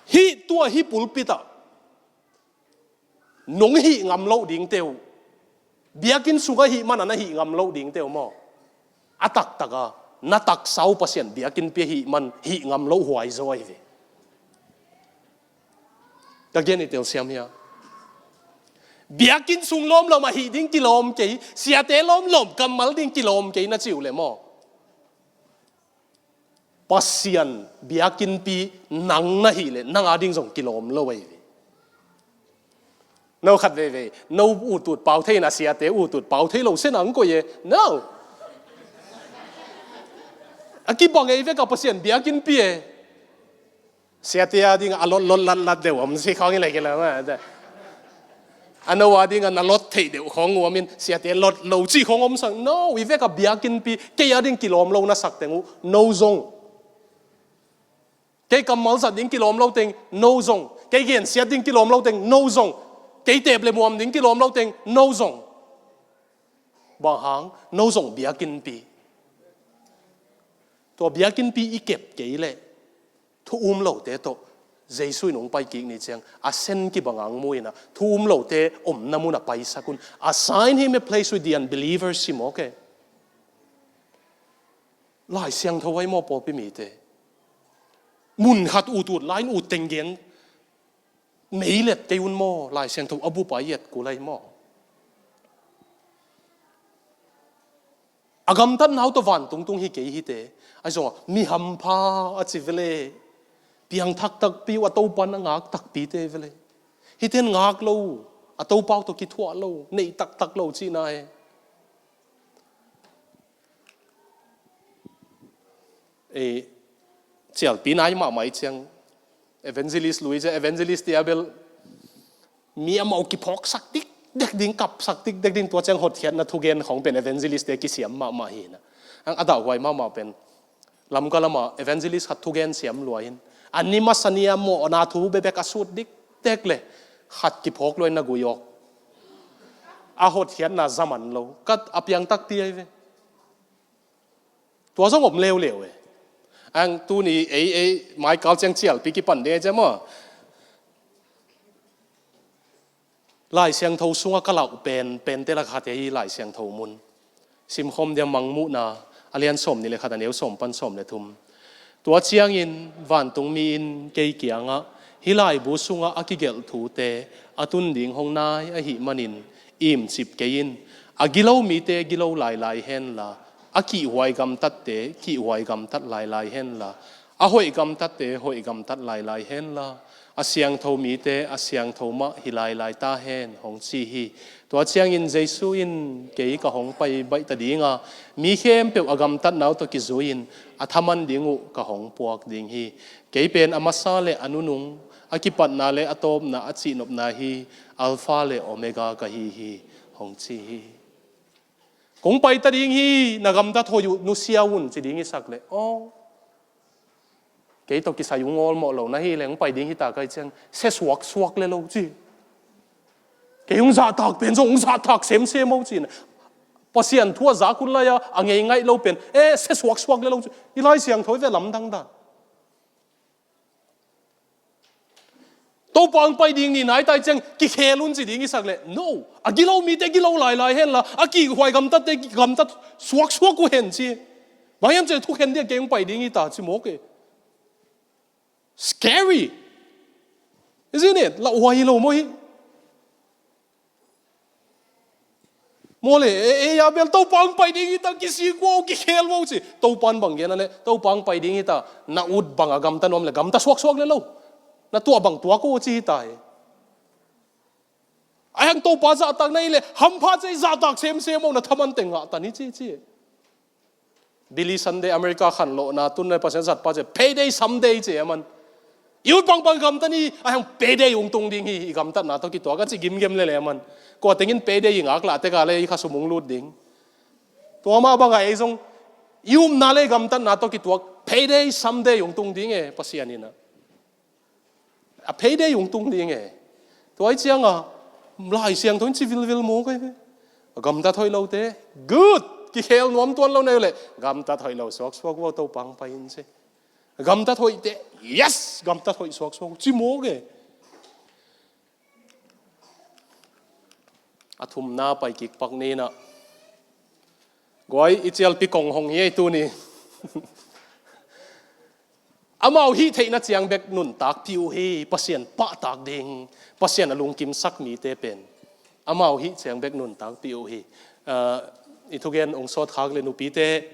Hih tua hih pulpit ah nong hih ngam loh dingte uh, biakinn sungah hih mana na hih ngam loh dingte uh maw? A taktaka na taksa uh Pasian biakinnpi ahih man hih ngam loh huai zaw ahi ve. Ka gen i telsiam hia? Biakinn sung lawmlawm ahih ding kilawm kei, siate lawmlawm kammal ding kilawm kei na ci uh leh maw? Pasian biakinnpi nang na hih leh nang a ding zong kilawm lo ahi ve. No khat veivei no utut pau thei na siate utut pau thei lo se nang koih e. No. A kibang ei veka Pasian biakinnpi e. Siate a ding a lot lot lat lat deuh om si khawng i lai kila ma. A no a dingah na lot theih deuh khawng uh om in, siate lot lo cih khawng om sak. No, i vek a biakinnpi, kei a ding kilawm lo na sak teng uh, no zong. Kei kammal zat ding kilawm lo teng, no zong. Kei gensiat ding kilawm lo teng, no zong. Kei tep le muam ding kilawm lo teng, no zong. Bang hang, no zong biakinnpi. Tua biakinnpi i kep kei leh, thu um lote tawh Jesu in hong pai kik ni ciang, a sen kibang ang mu inah, thu um lote omna mun a paisak un. Assign him a place with the unbelievers, ci mawk e. Lai Siangtho ahi maw pawlpi mite. Mun khat ut ut lai in ut teng gen. Meilet kei un maw, Lai Siangtho a bup a i et kul ahi maw. A gamtatna uh tawh vantung tung hi kei hite. Ahi zongah mi hampha a ci vele. Piangthak takpi uh, a Topan a ngak takpite vele. Hiten ngak lo, a Topa uh tawh kithuah lo, neih taktak lo cihna e. Eh, cialpi nai mahmah i ciang evangelist lui ciang, evangelist tia bel mi amau kiphawksak dikdek ding, kapsak dikdek ding, tua ciang hotkhiatna thugen khawng pen evangelist te kisiam mahmah hi na. Ang a dahhuai mahmah pen Lamka lama evangelist khat thugen siam lua in, a ni masa ni a mawhna thu bebek a sut dikdek le khat kiphawk lua in na gui awk. A hotkhiatna zaman lo. Kat a piang takpi ahi ve. Tua zong om leuleu e. Ang tuni ei, ei, maikal ciang cialpi kipan ding e ciang maw. Lai Siangtho sungah ka lauh pen, pente lak khat hi Lai Siangtho mun. Simkhawm dia Mangmuhna, a lian sawm nih le khat, a neu sawm pan sawm le thum. Tua ciangin vantungmi in kei kiangah, hih laibu sungah a kigelh thute a tun ding hong nai ahih manin imcip kei in. A gilo mite gilo lailai henla, a kihhuai gamtatte kihhuai gamtat lailai henla, a hoih gamtatte hoih gamtat lailai henla, a siangtho mite a siangtho mah hi lailai ta hen, hong ci hi. Tua ciangin Jesu in, kei ka hong pai baih ta dinga, mi khempeuh a gamtatna uh tawh kizui-in a thaman ding uh ka hong puak ding hi. Kei pen a masa le a nunung, a kipatna le a tawpna, a cihnopna hi, Alpha le Omega ka hi hi, hong ci hi. Kong pai ta ding hi, na gamtat hoih uh nusia un, ci ding i sak leh, aw, kei tawh kisai ung awlmawh lo na hi leh, hong pai ding hi ta ka hih ciang, sia suaksuak le lo ci. Kei hong zahtak pen zong hong zahtak semsem o ci. Pasian thu a zak hun lai-a a ngei ngaih lo pen, eh, sia suaksuak le lo ci. I Lai Siangtho i ve lamdang dan. Topa hong pai ding ni nai ta i ciang kikhel un ci ding i sak leh, no. A gilo mite gilo lailai henla, a kihhuai gamtatte gamtat suaksuak uh hen ci. Bang hiam cih leh thukhen ding a, kei hong pai ding hi ta ci mawk e. Scary. Isn't it? Lauhuai hi lo maw hi. Maw le, e, e, a bel Topa hong pai ding hi ta, kisik uh, kikhel uh ci. Topa in bang gen a leh, Topa hong pai ding hi ta, na ut bang a gamta nuam leh gamta suaksuak le lo. Na tuah bang tuak uh ci hi ta hi. Ahi hang Topa zahtak na hih leh, hampha ci, zahtak semsem o, na thaman teng ngah ta ni ci ci. Billy Sunday, America khanlawhna tun nai Pasian zatpa ci, payday someday ci a man. I ut pangpang gamta ni, ahi hang payday hong tung ding hi, i gamtatna tawh kituak a ci gimgem lele a man. Kua tengin payday i ngak lah tek a leh i khasum hong lut ding. Tua mah bangah ei zong i upna le i gamtatna tawh kituak, payday someday hong tung ding e, Pasian in a. A payday hong tung ding e. Tua i cianga Lai Siangtho in ci vilvil mawk ahi ve. Gamtat hoih lote, good. Kikhel nuam tuan lo na hih leh, gamtat hoih lo suaksuak uh, Topa hong pai in ci. Gamtat hoihte, yes, gamtat hoih suaksuak uh, ci mawk e. A thumna pai kik pak ni na. Guai, i cialpi kong hong hi ei tuni. Amau hih theihna ciang bek nuntakpih uh hi, Pasian pahtak ding, Pasian a lungkimsak mite pen. Amau hih ciang bek nuntakpih uh hi. Ah, i thugen hong sawt khak leh nupite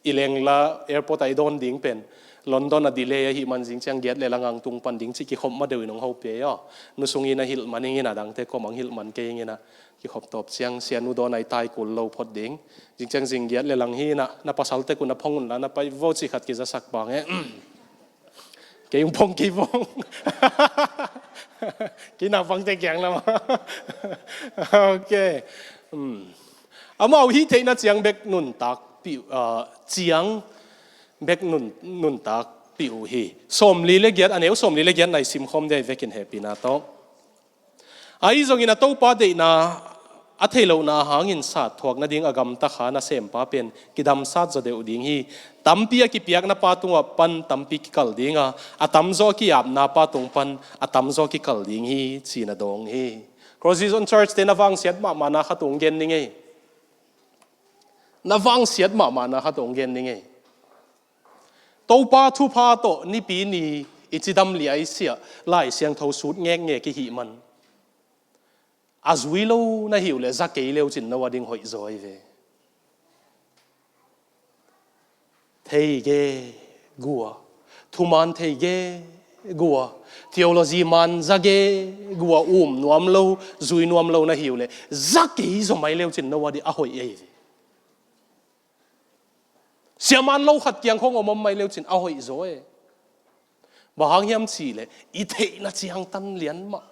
i lengla airport ah i dawn ding pen London a delay ahih man zing ciang giat le lang ang tung pan ding cih kikhop ma deuh in hong hopih ei aw. Nu sung in a hilh man ing in a, dangte kua mah hong hilh man kei ing in a, kikhop tawp ciang sianu dawn a i tai kul lo phot ding. Zing ciang zing giat le lang hi in a, na pasal tek un a phong unla na pai vo cih khat kizasak bang e. Kei hong phong, kei phong. Kei na pangte kiang lam. Ok. Hmm. Amau hih theihna ciang bek nuntak pih uh, ciang bek nun, nuntak pih uh hi. Sawmli le giat, a neu sawmli le giat nai simkhawm dei vekin hehpihna tawh. Ahi zongin a Topa deihna a thei lohna hangin sat thuak nading a gamta kha nasempa pen kidamsat zaw deuh ding hi. Tampi a kipiakna pa tungah pan tampi kikal ding a, a tamzaw a ki-apna pa tung pan a tamzaw kikal ding hi, ci-in a dawng hi. Cross Vision Church te na vangsiat mahmahna khat ong gen ning ei. Na vangsiat mahmahna khat ong gen ning ei. Topa thupha tawh nipi ni i cidam liaisiah Lai Siangtho sut ngekngek i hih man, a zui lo na hi uh leh za kei leucin no a ding hoih zaw hi ve. Thei ge gua, thuman thei ge gua, theology man za ge gua, um nuam lo, zui nuam lo na hi uh leh za kei zaw mai leucin no a ding a hoih hi ve. Siaman lo khat kiang khong om om mai leucin a hoih zaw e. Bang hang hiam cih leh i theihna ciangtan lian mah,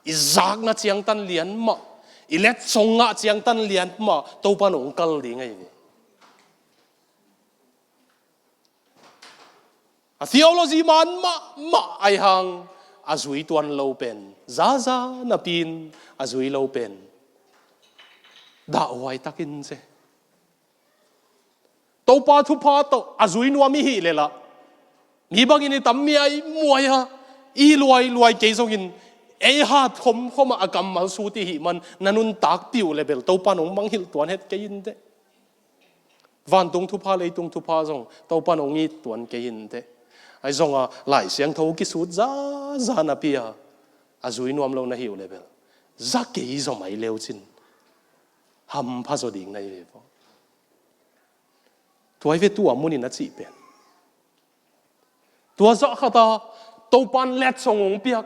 i zakna ciangtan lian mah, i letsong ngah ciangtan lian mah Topa in hong kal ding ahi ve. A theology man mahmah ahi hang a zui tuan lo pen, zaza napi-in a zui lo pen dahhuai takin se. Topa thupha tawh a zui nuam i hih leh lah, mi bangin i tam miaimuai a, i luailuai kei zongin ei hat khomkhom a, a kammal sut i hih man na nuntakpih uh leh bel Topa in hong mangngilh tuan het kei in teh. Vantung thupha, leitung thupha zong Topa in hong it tuan kei in teh. Ahi zongin Lai Siangtho kisut zaza napi-a a zui nuam lo na hi uh leh bel za kei zaw mai leucin hampha zaw ding na hi ve. Tua hi ve tua munin a cih pen. Tua zah khat a Topa in letsong hong piak,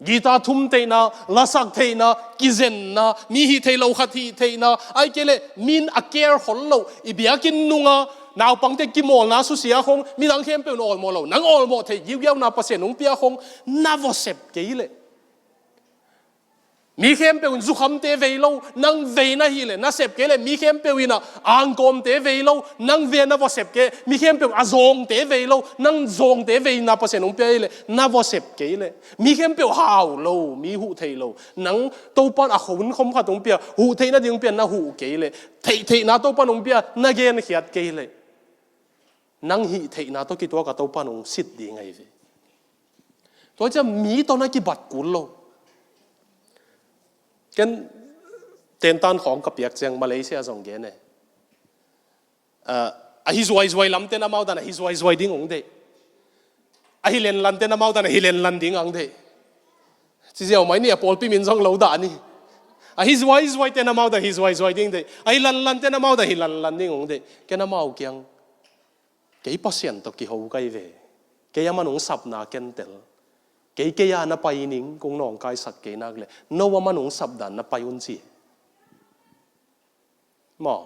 guitar thum theihna, lasak theihna, kizenna, mi hih theih lo khat hih theihna, ahih kei leh mi in a care khol loh, i biakinn nungah naupangte kimawlna susia khong midang khempeuh in awlmawh lo, nang awlmawh theih giugiauna Pasian hong pia khong na vawsep kei leh, mi khempeuh in zukhamte vei lo, nang vei na hih leh, na sep kei leh, mi khempeuh in ah angkawmte vei lo, nang vei na vawsep kei, mi khempeuh a zawngte vei lo, nang zawngte veina Pasian hong pia hi leh, na vawsep kei leh, mi khempeuh hau lo, mi huh theih lo, nang Topa in a hun khom khat hong pia, huh theih nading hong pia, na huh kei leh, theih theihna Topa in hong pia, na genkhiat kei leh, nang hih theihna tawh kituak a Topa in hong sit ding ahi ve. Tua ciang mi tawh na kibat kul lo. Ken tentan khawng ka piak ciang Malaysia zong gen e. Ah, a hi zuaizuai lamte in amau dan a hi zuaizuai ding hong deih. A hi lenlante in amau dan a hi lenlan ding hong deih. Ci ziau mai ni, a pawlpi min zong lo dah ni. A hi zuaizuaite in amau dan a hi zuaizuai ding deih. A hi lanlante in amau dan a hi lanlan ding hong deih. Ken amau kiang, kei Pasian tawh kiho ka hi ve. Kei a man hong sapna ken tel. Kei, kei a na pai ning, kong nawngkaisak kei nak leh, no a man hong sap dan na pai un ci. Maw?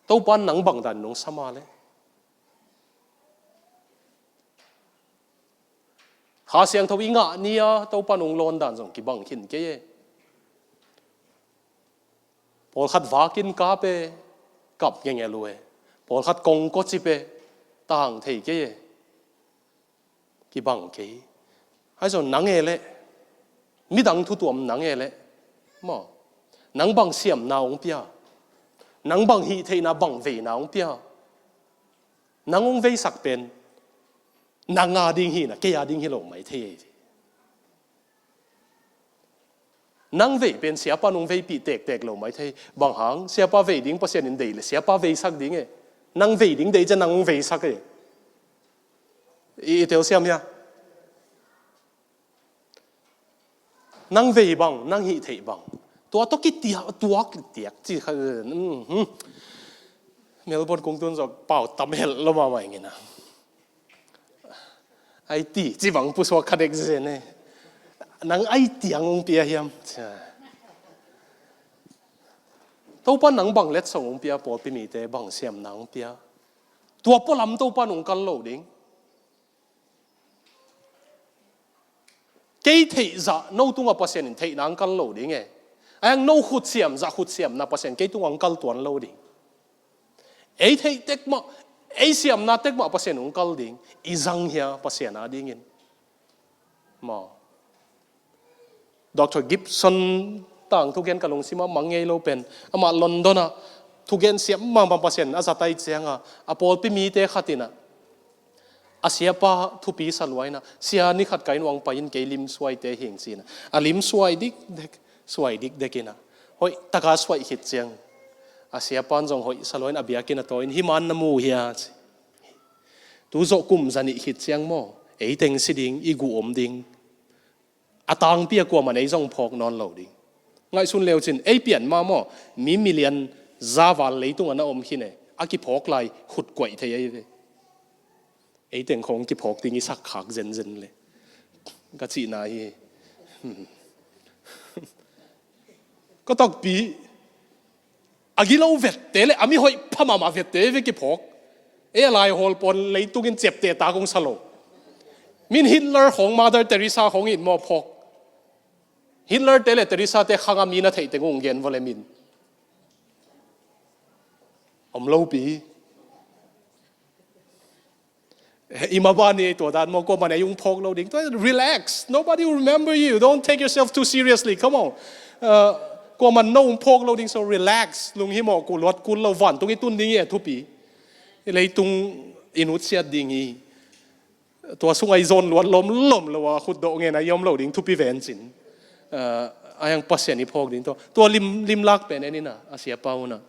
Topa in nang bang dan in hong sam a leh? Kha Siangtho i ngah ni-a Topa in hong lawn dan zong kibang khin kei e. Pawlkhat vakin kap e, kap ngengelh uh e. Pawlkhat kongkaw cip e, tang thei kei e. Kibang kei. Ahi zong nang e leh, midang thu tuam nang e leh, maw, nang bang siamna hong pia, nang bang hih theihna bang veina hong pia, nang hong veisak pen nang a ding hi-in a, kei a ding hi lo mai thei hi. Nang vei pen siapa in hong veipih tektek lo mai thei. Bang hang? Siapa vei ding Pasian in deih leh siapa veisak ding e. Nang vei ding deih ciang nang hong veisak e. I, i telsiam hia? Nang vei bang, nang hih theih bang, tua tawh kitiak, tua kitiak ci kha, mhm. Melbourne kong tun zawh pau tam helh lo mahmah ing in a. Ai ti, ci bang pusuak kha dek zen e. Nang ai tiang hong pia hiam? Cia. Topa in nang bang letsong hong pia, pawlpi mite bang siamna hong pia, tua pualam Topa in hong kal lo ding. Kei theih zah no tungah Pasian in theihna ang kal lo ding e. Ahi hang no khutsiam zah khutsiamna Pasian kei tungah ang kal tuan lo ding. Ei theih tek mah, ei siamna tek mah Pasian hong kal ding. I zang hia Pasian a dingin? Maw. Doctor Gibson tang thugen ka lungsim ah mang ngei lo pen, amah London ah thugen siam mahmah, Pasian a zat ahih ciangin a pawlpi mite khat in ah, a siapa thupi sa lua in ah, "Sia, ni khat ka inn uah pai in, kei lim suaite hing," ci-in ah, a lim suai dikdek, suai dikdek in ah, hoih taka suaih khit ciang, a siapa in zong hoih sa lua in a biakinn ah tawi in, "Hih man na mu hia?" ci. Tu zawh kum zanih khit ciang maw, ei teng si ding, i guh om ding. A tangpi a kuamah in ei zong phawk nawn lo ding. Ngaihsun le uh cin, ei pian mah maw, mi million za val leitungah na om khin e, a kiphawk lai khut kuaih thei ahi ve. Ei teng khawng kiphawk ding i sak khak zenzen le ka cihna hi. Ka takpi, a gilo vette le a mihoih pha mahmah vette ve kiphawk. Ei a laihawl pawn leitung in ciapteh tak hong sa lo. Min Hitler khawng, Mother Teresa khawng in maw phawk. Hitler te le Teresa te khang a mi na theih teng hong gen vua le min. Om lopi. I mah bang ni tua dan maw, kuamah in ei hong phawk lo ding. Tua, relax. Nobody will remember you. Don't take yourself too seriously. Come on. Uh, kuamah in no hong phawk lo ding, so relax. Lunghimawh, kul luat kul lo, vantung i tun ding hi a thupi. I leitung i nutsiat ding hi. Tua sungah i zawn luat lomlom lo a, khutdawh ngen a i om lo ding thupi ven cin. Uh, ahi hang Pasian i phawk ding tua. Tua lim, limlak pen en in ah, a siapa un ah,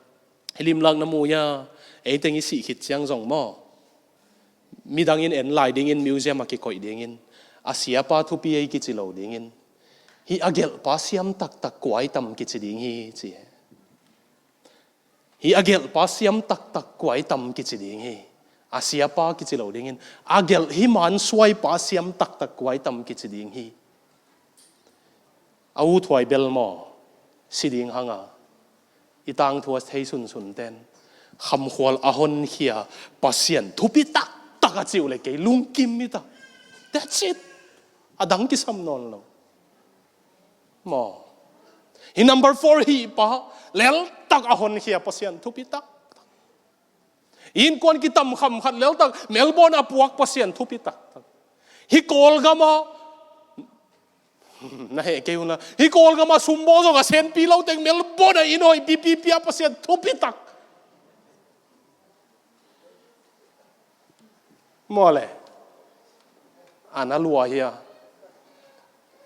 "Hih limlak na mu hia? Ei teng i sih khit ciang zong maw, midang in en lai dingin, museum ah kikoih dingin, a siapa thupi ei kici lo dingin, hih a gelhpa siam taktak kua i tam kici ding hi," ci. "Hih a gelhpa siam taktak kua i tam kici ding hi. A siapa kici lo dingin, a gelh hih man suaipa siam taktak kua i tam kici ding hi." A uthuai bel maw, si ding hang a, i tangthu a thei sunsun ten, "Khamkhual a honkhia Pasian thupi taktak," a cih uh le kei lungkim hi ta. That's it. A dang kisam nawn lo. Maw. Hih number four hih pa, leltak a honkhia Pasian thupi taktak. Innkuan kitam kham khat leltak, Melbourne a puak Pasian thupi taktak. Hih Kawlgam ah, na heh kei un la, hih Kawlgam ah sumbawl zong a senpi lo teng Melbourne ah inn hoih pipi pia Pasian thupi tak. Maw le. A na lua hia.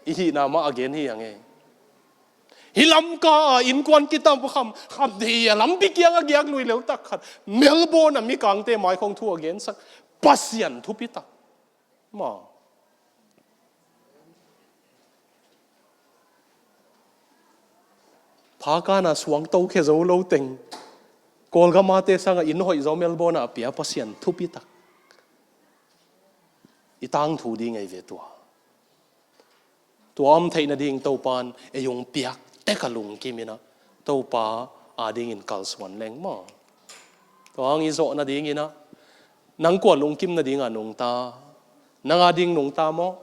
I hihna mah a gen hi a ngei. Hih Lamka ah innkuan kitam kham, kham thei a lampi kiang a giak lui leltak khat, Melbourne ah mikangte mai khawng thu a gensak Pasian thupi tak. Maw. Phakan a suang tokhia zo lo teng, Kawlgam a te sangah inn hoih zaw Melbourne ah a pia Pasian thupi tak. I tangthu ding ahi ve tua. Tua om theih nading Topan ei hong piak tek a lungkim in ah, Topa adingin kalsuan leng maw. Tua hang i zawh nadingin ah, nang kua lungkim nading a nungta? Nang ading nungta maw,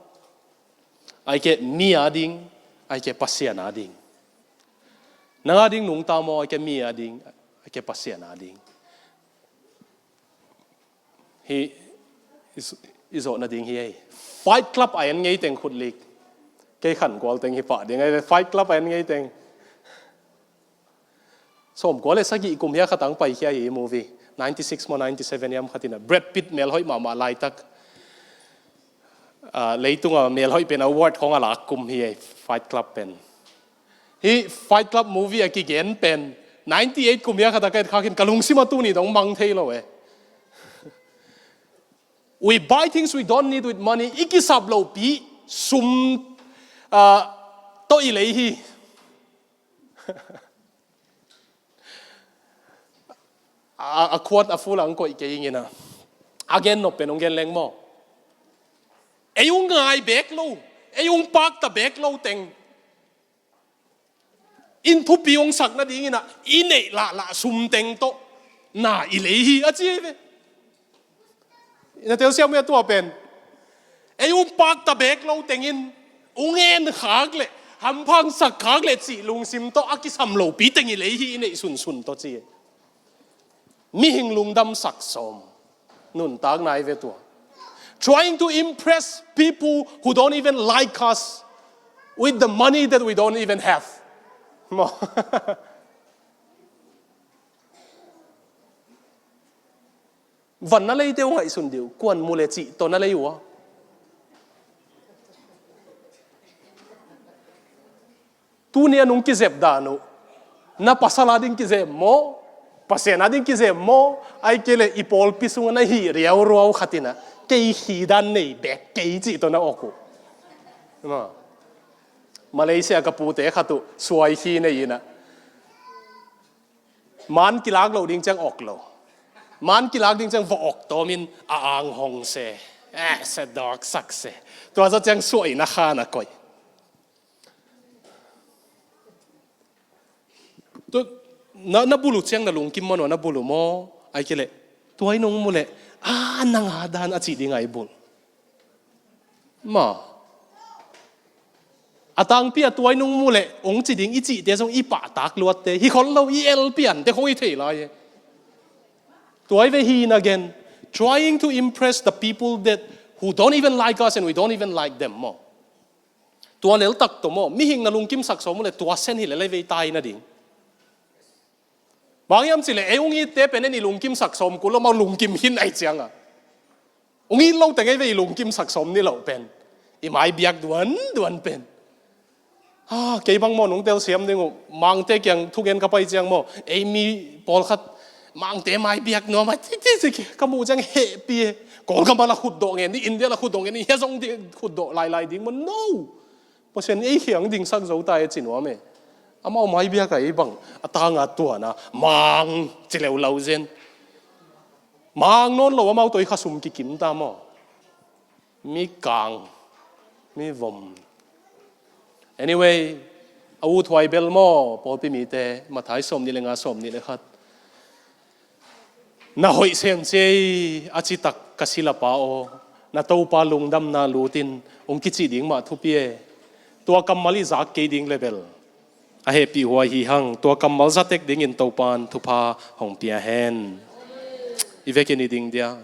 ahih keh mi ading, ahih keh Pasian ading? Nang ading nungta maw, ahih keh mi ading, ahih keh Pasian ading? Hih i zawh nading hi ei. Fight Club a en ngei teng khut lik. Kei khan kual teng hi pah ding ei. Fight Club a en ngei teng. Sawmkua le sagih kum hiam khat ang paikhia hi movie. Ninety six maw, ninety seven hiam khat in ah, Brad Pitt melhoih mahmah laitak, ah, leitung a melhoih pen award khawng a lak kum hi ei, Fight Club pen. Hih Fight Club movie a kigen pen, ninety eight kum hiam khat a ka et khakin ka lungsim ah tuni dong mang thei lo e. We buy things we don't need with money. I kisap lopi sum, ah, tawh i lei hi. A, a quote a full ang koih kei ing in ah, a gen nop pen hong gen leng maw. Ei hong ngai bek lo, ei hong pakta bek lo teng, in thupi hong sak nading in ah i neih lahlah sum teng tawh na i lei hi a ci hi ve. Na telsiam uh hia tua pen? Ei hong pakta bek lo teng in Ung en khak le, hampha sak khak le cih lungsim tawh a kisam lopi teng i lei hi i neih sunsun tawh ci. Mihing lungdam sak sawm. Nuntak nai ve tua. Trying to impress people who don't even like us with the money that we don't even have. Maw. Van na leite uh ngaihsun dih uh, kuan mu le cih tawh na lei uh a. Tuni a nung kizep dan uh, na pasal a ding kizep maw, Pasian a ding kizep maw, ai kei le i pawlpi sungah na hih riauruau khat in a, kei hi dan nei bek kei cih tawh na awk uh. Maw. Malaysia ka pute khat uh suai hi nei in a. Man kilak lo ding ciang awk lo. Man kilak ding ciang va awk tawmin a ang hong se. Eh, se dawk sak se. Tua zawh ciang suaina khan a koih. Tu, na, na bulu ciang na lungkim maw, na bulu maw. Ai kei le. Tua i nung mu le. A, nang a dan a cih ding a i bul. Maw. A tangpi a tua i nung mu le, ong ci ding i cihte zong i pahtak luatte. Hi khol lo i el piante khong i thei lai e. Tua i ve hi na gen. Trying to impress the people that who don't even like us and we don't even like them maw. Tua lel tak tawh maw. Mihing na lungkim sak sawm mu le tua sen hi le lai vei tai na ding. Bang hiam cih le, ei ung itte pen en i lungkim sak sawm kul lo maw lungkim hin ai ciang a. Ung it lo teng ei ve i lungkim sak sawm ni lo pen. I mai biak duan, duan pen. Ha, kei bang maw nung telsiam ding uh, Mangte kiang thugen ka pai ciang maw. Ei mi pawlkhat, Mangte mai biak nuam a, ci, ci, ci, ka muh ciang hehpi e. Kawlgam a la khutdawh ngen, ni India la khutdawh ngen, ni hia zong ding khutdawh lailai ding maw, no. Pasian ei khiang dingsak zo ta e ci nuam e. Amau mai biak a ei bang a tanga tuana mang ci leu lau zen. Mang nawn lo amau tawh i khasum kikim ta maw. Mi kang, mi vom. Anyway, a uthuai bel maw, pawlpi mite, Mathai sawm nih le nga, sawm nih le khat. Na hoih sem ciai a citak ka silapa aw, na Topa lungdamna lutin ong kici ding mah thupi e. Tua kammal i zak kei ding le bel a hehpih huai hi hang, tua kammal zatek dingin Topan thupha hong pia hen. I vekin i ding dia.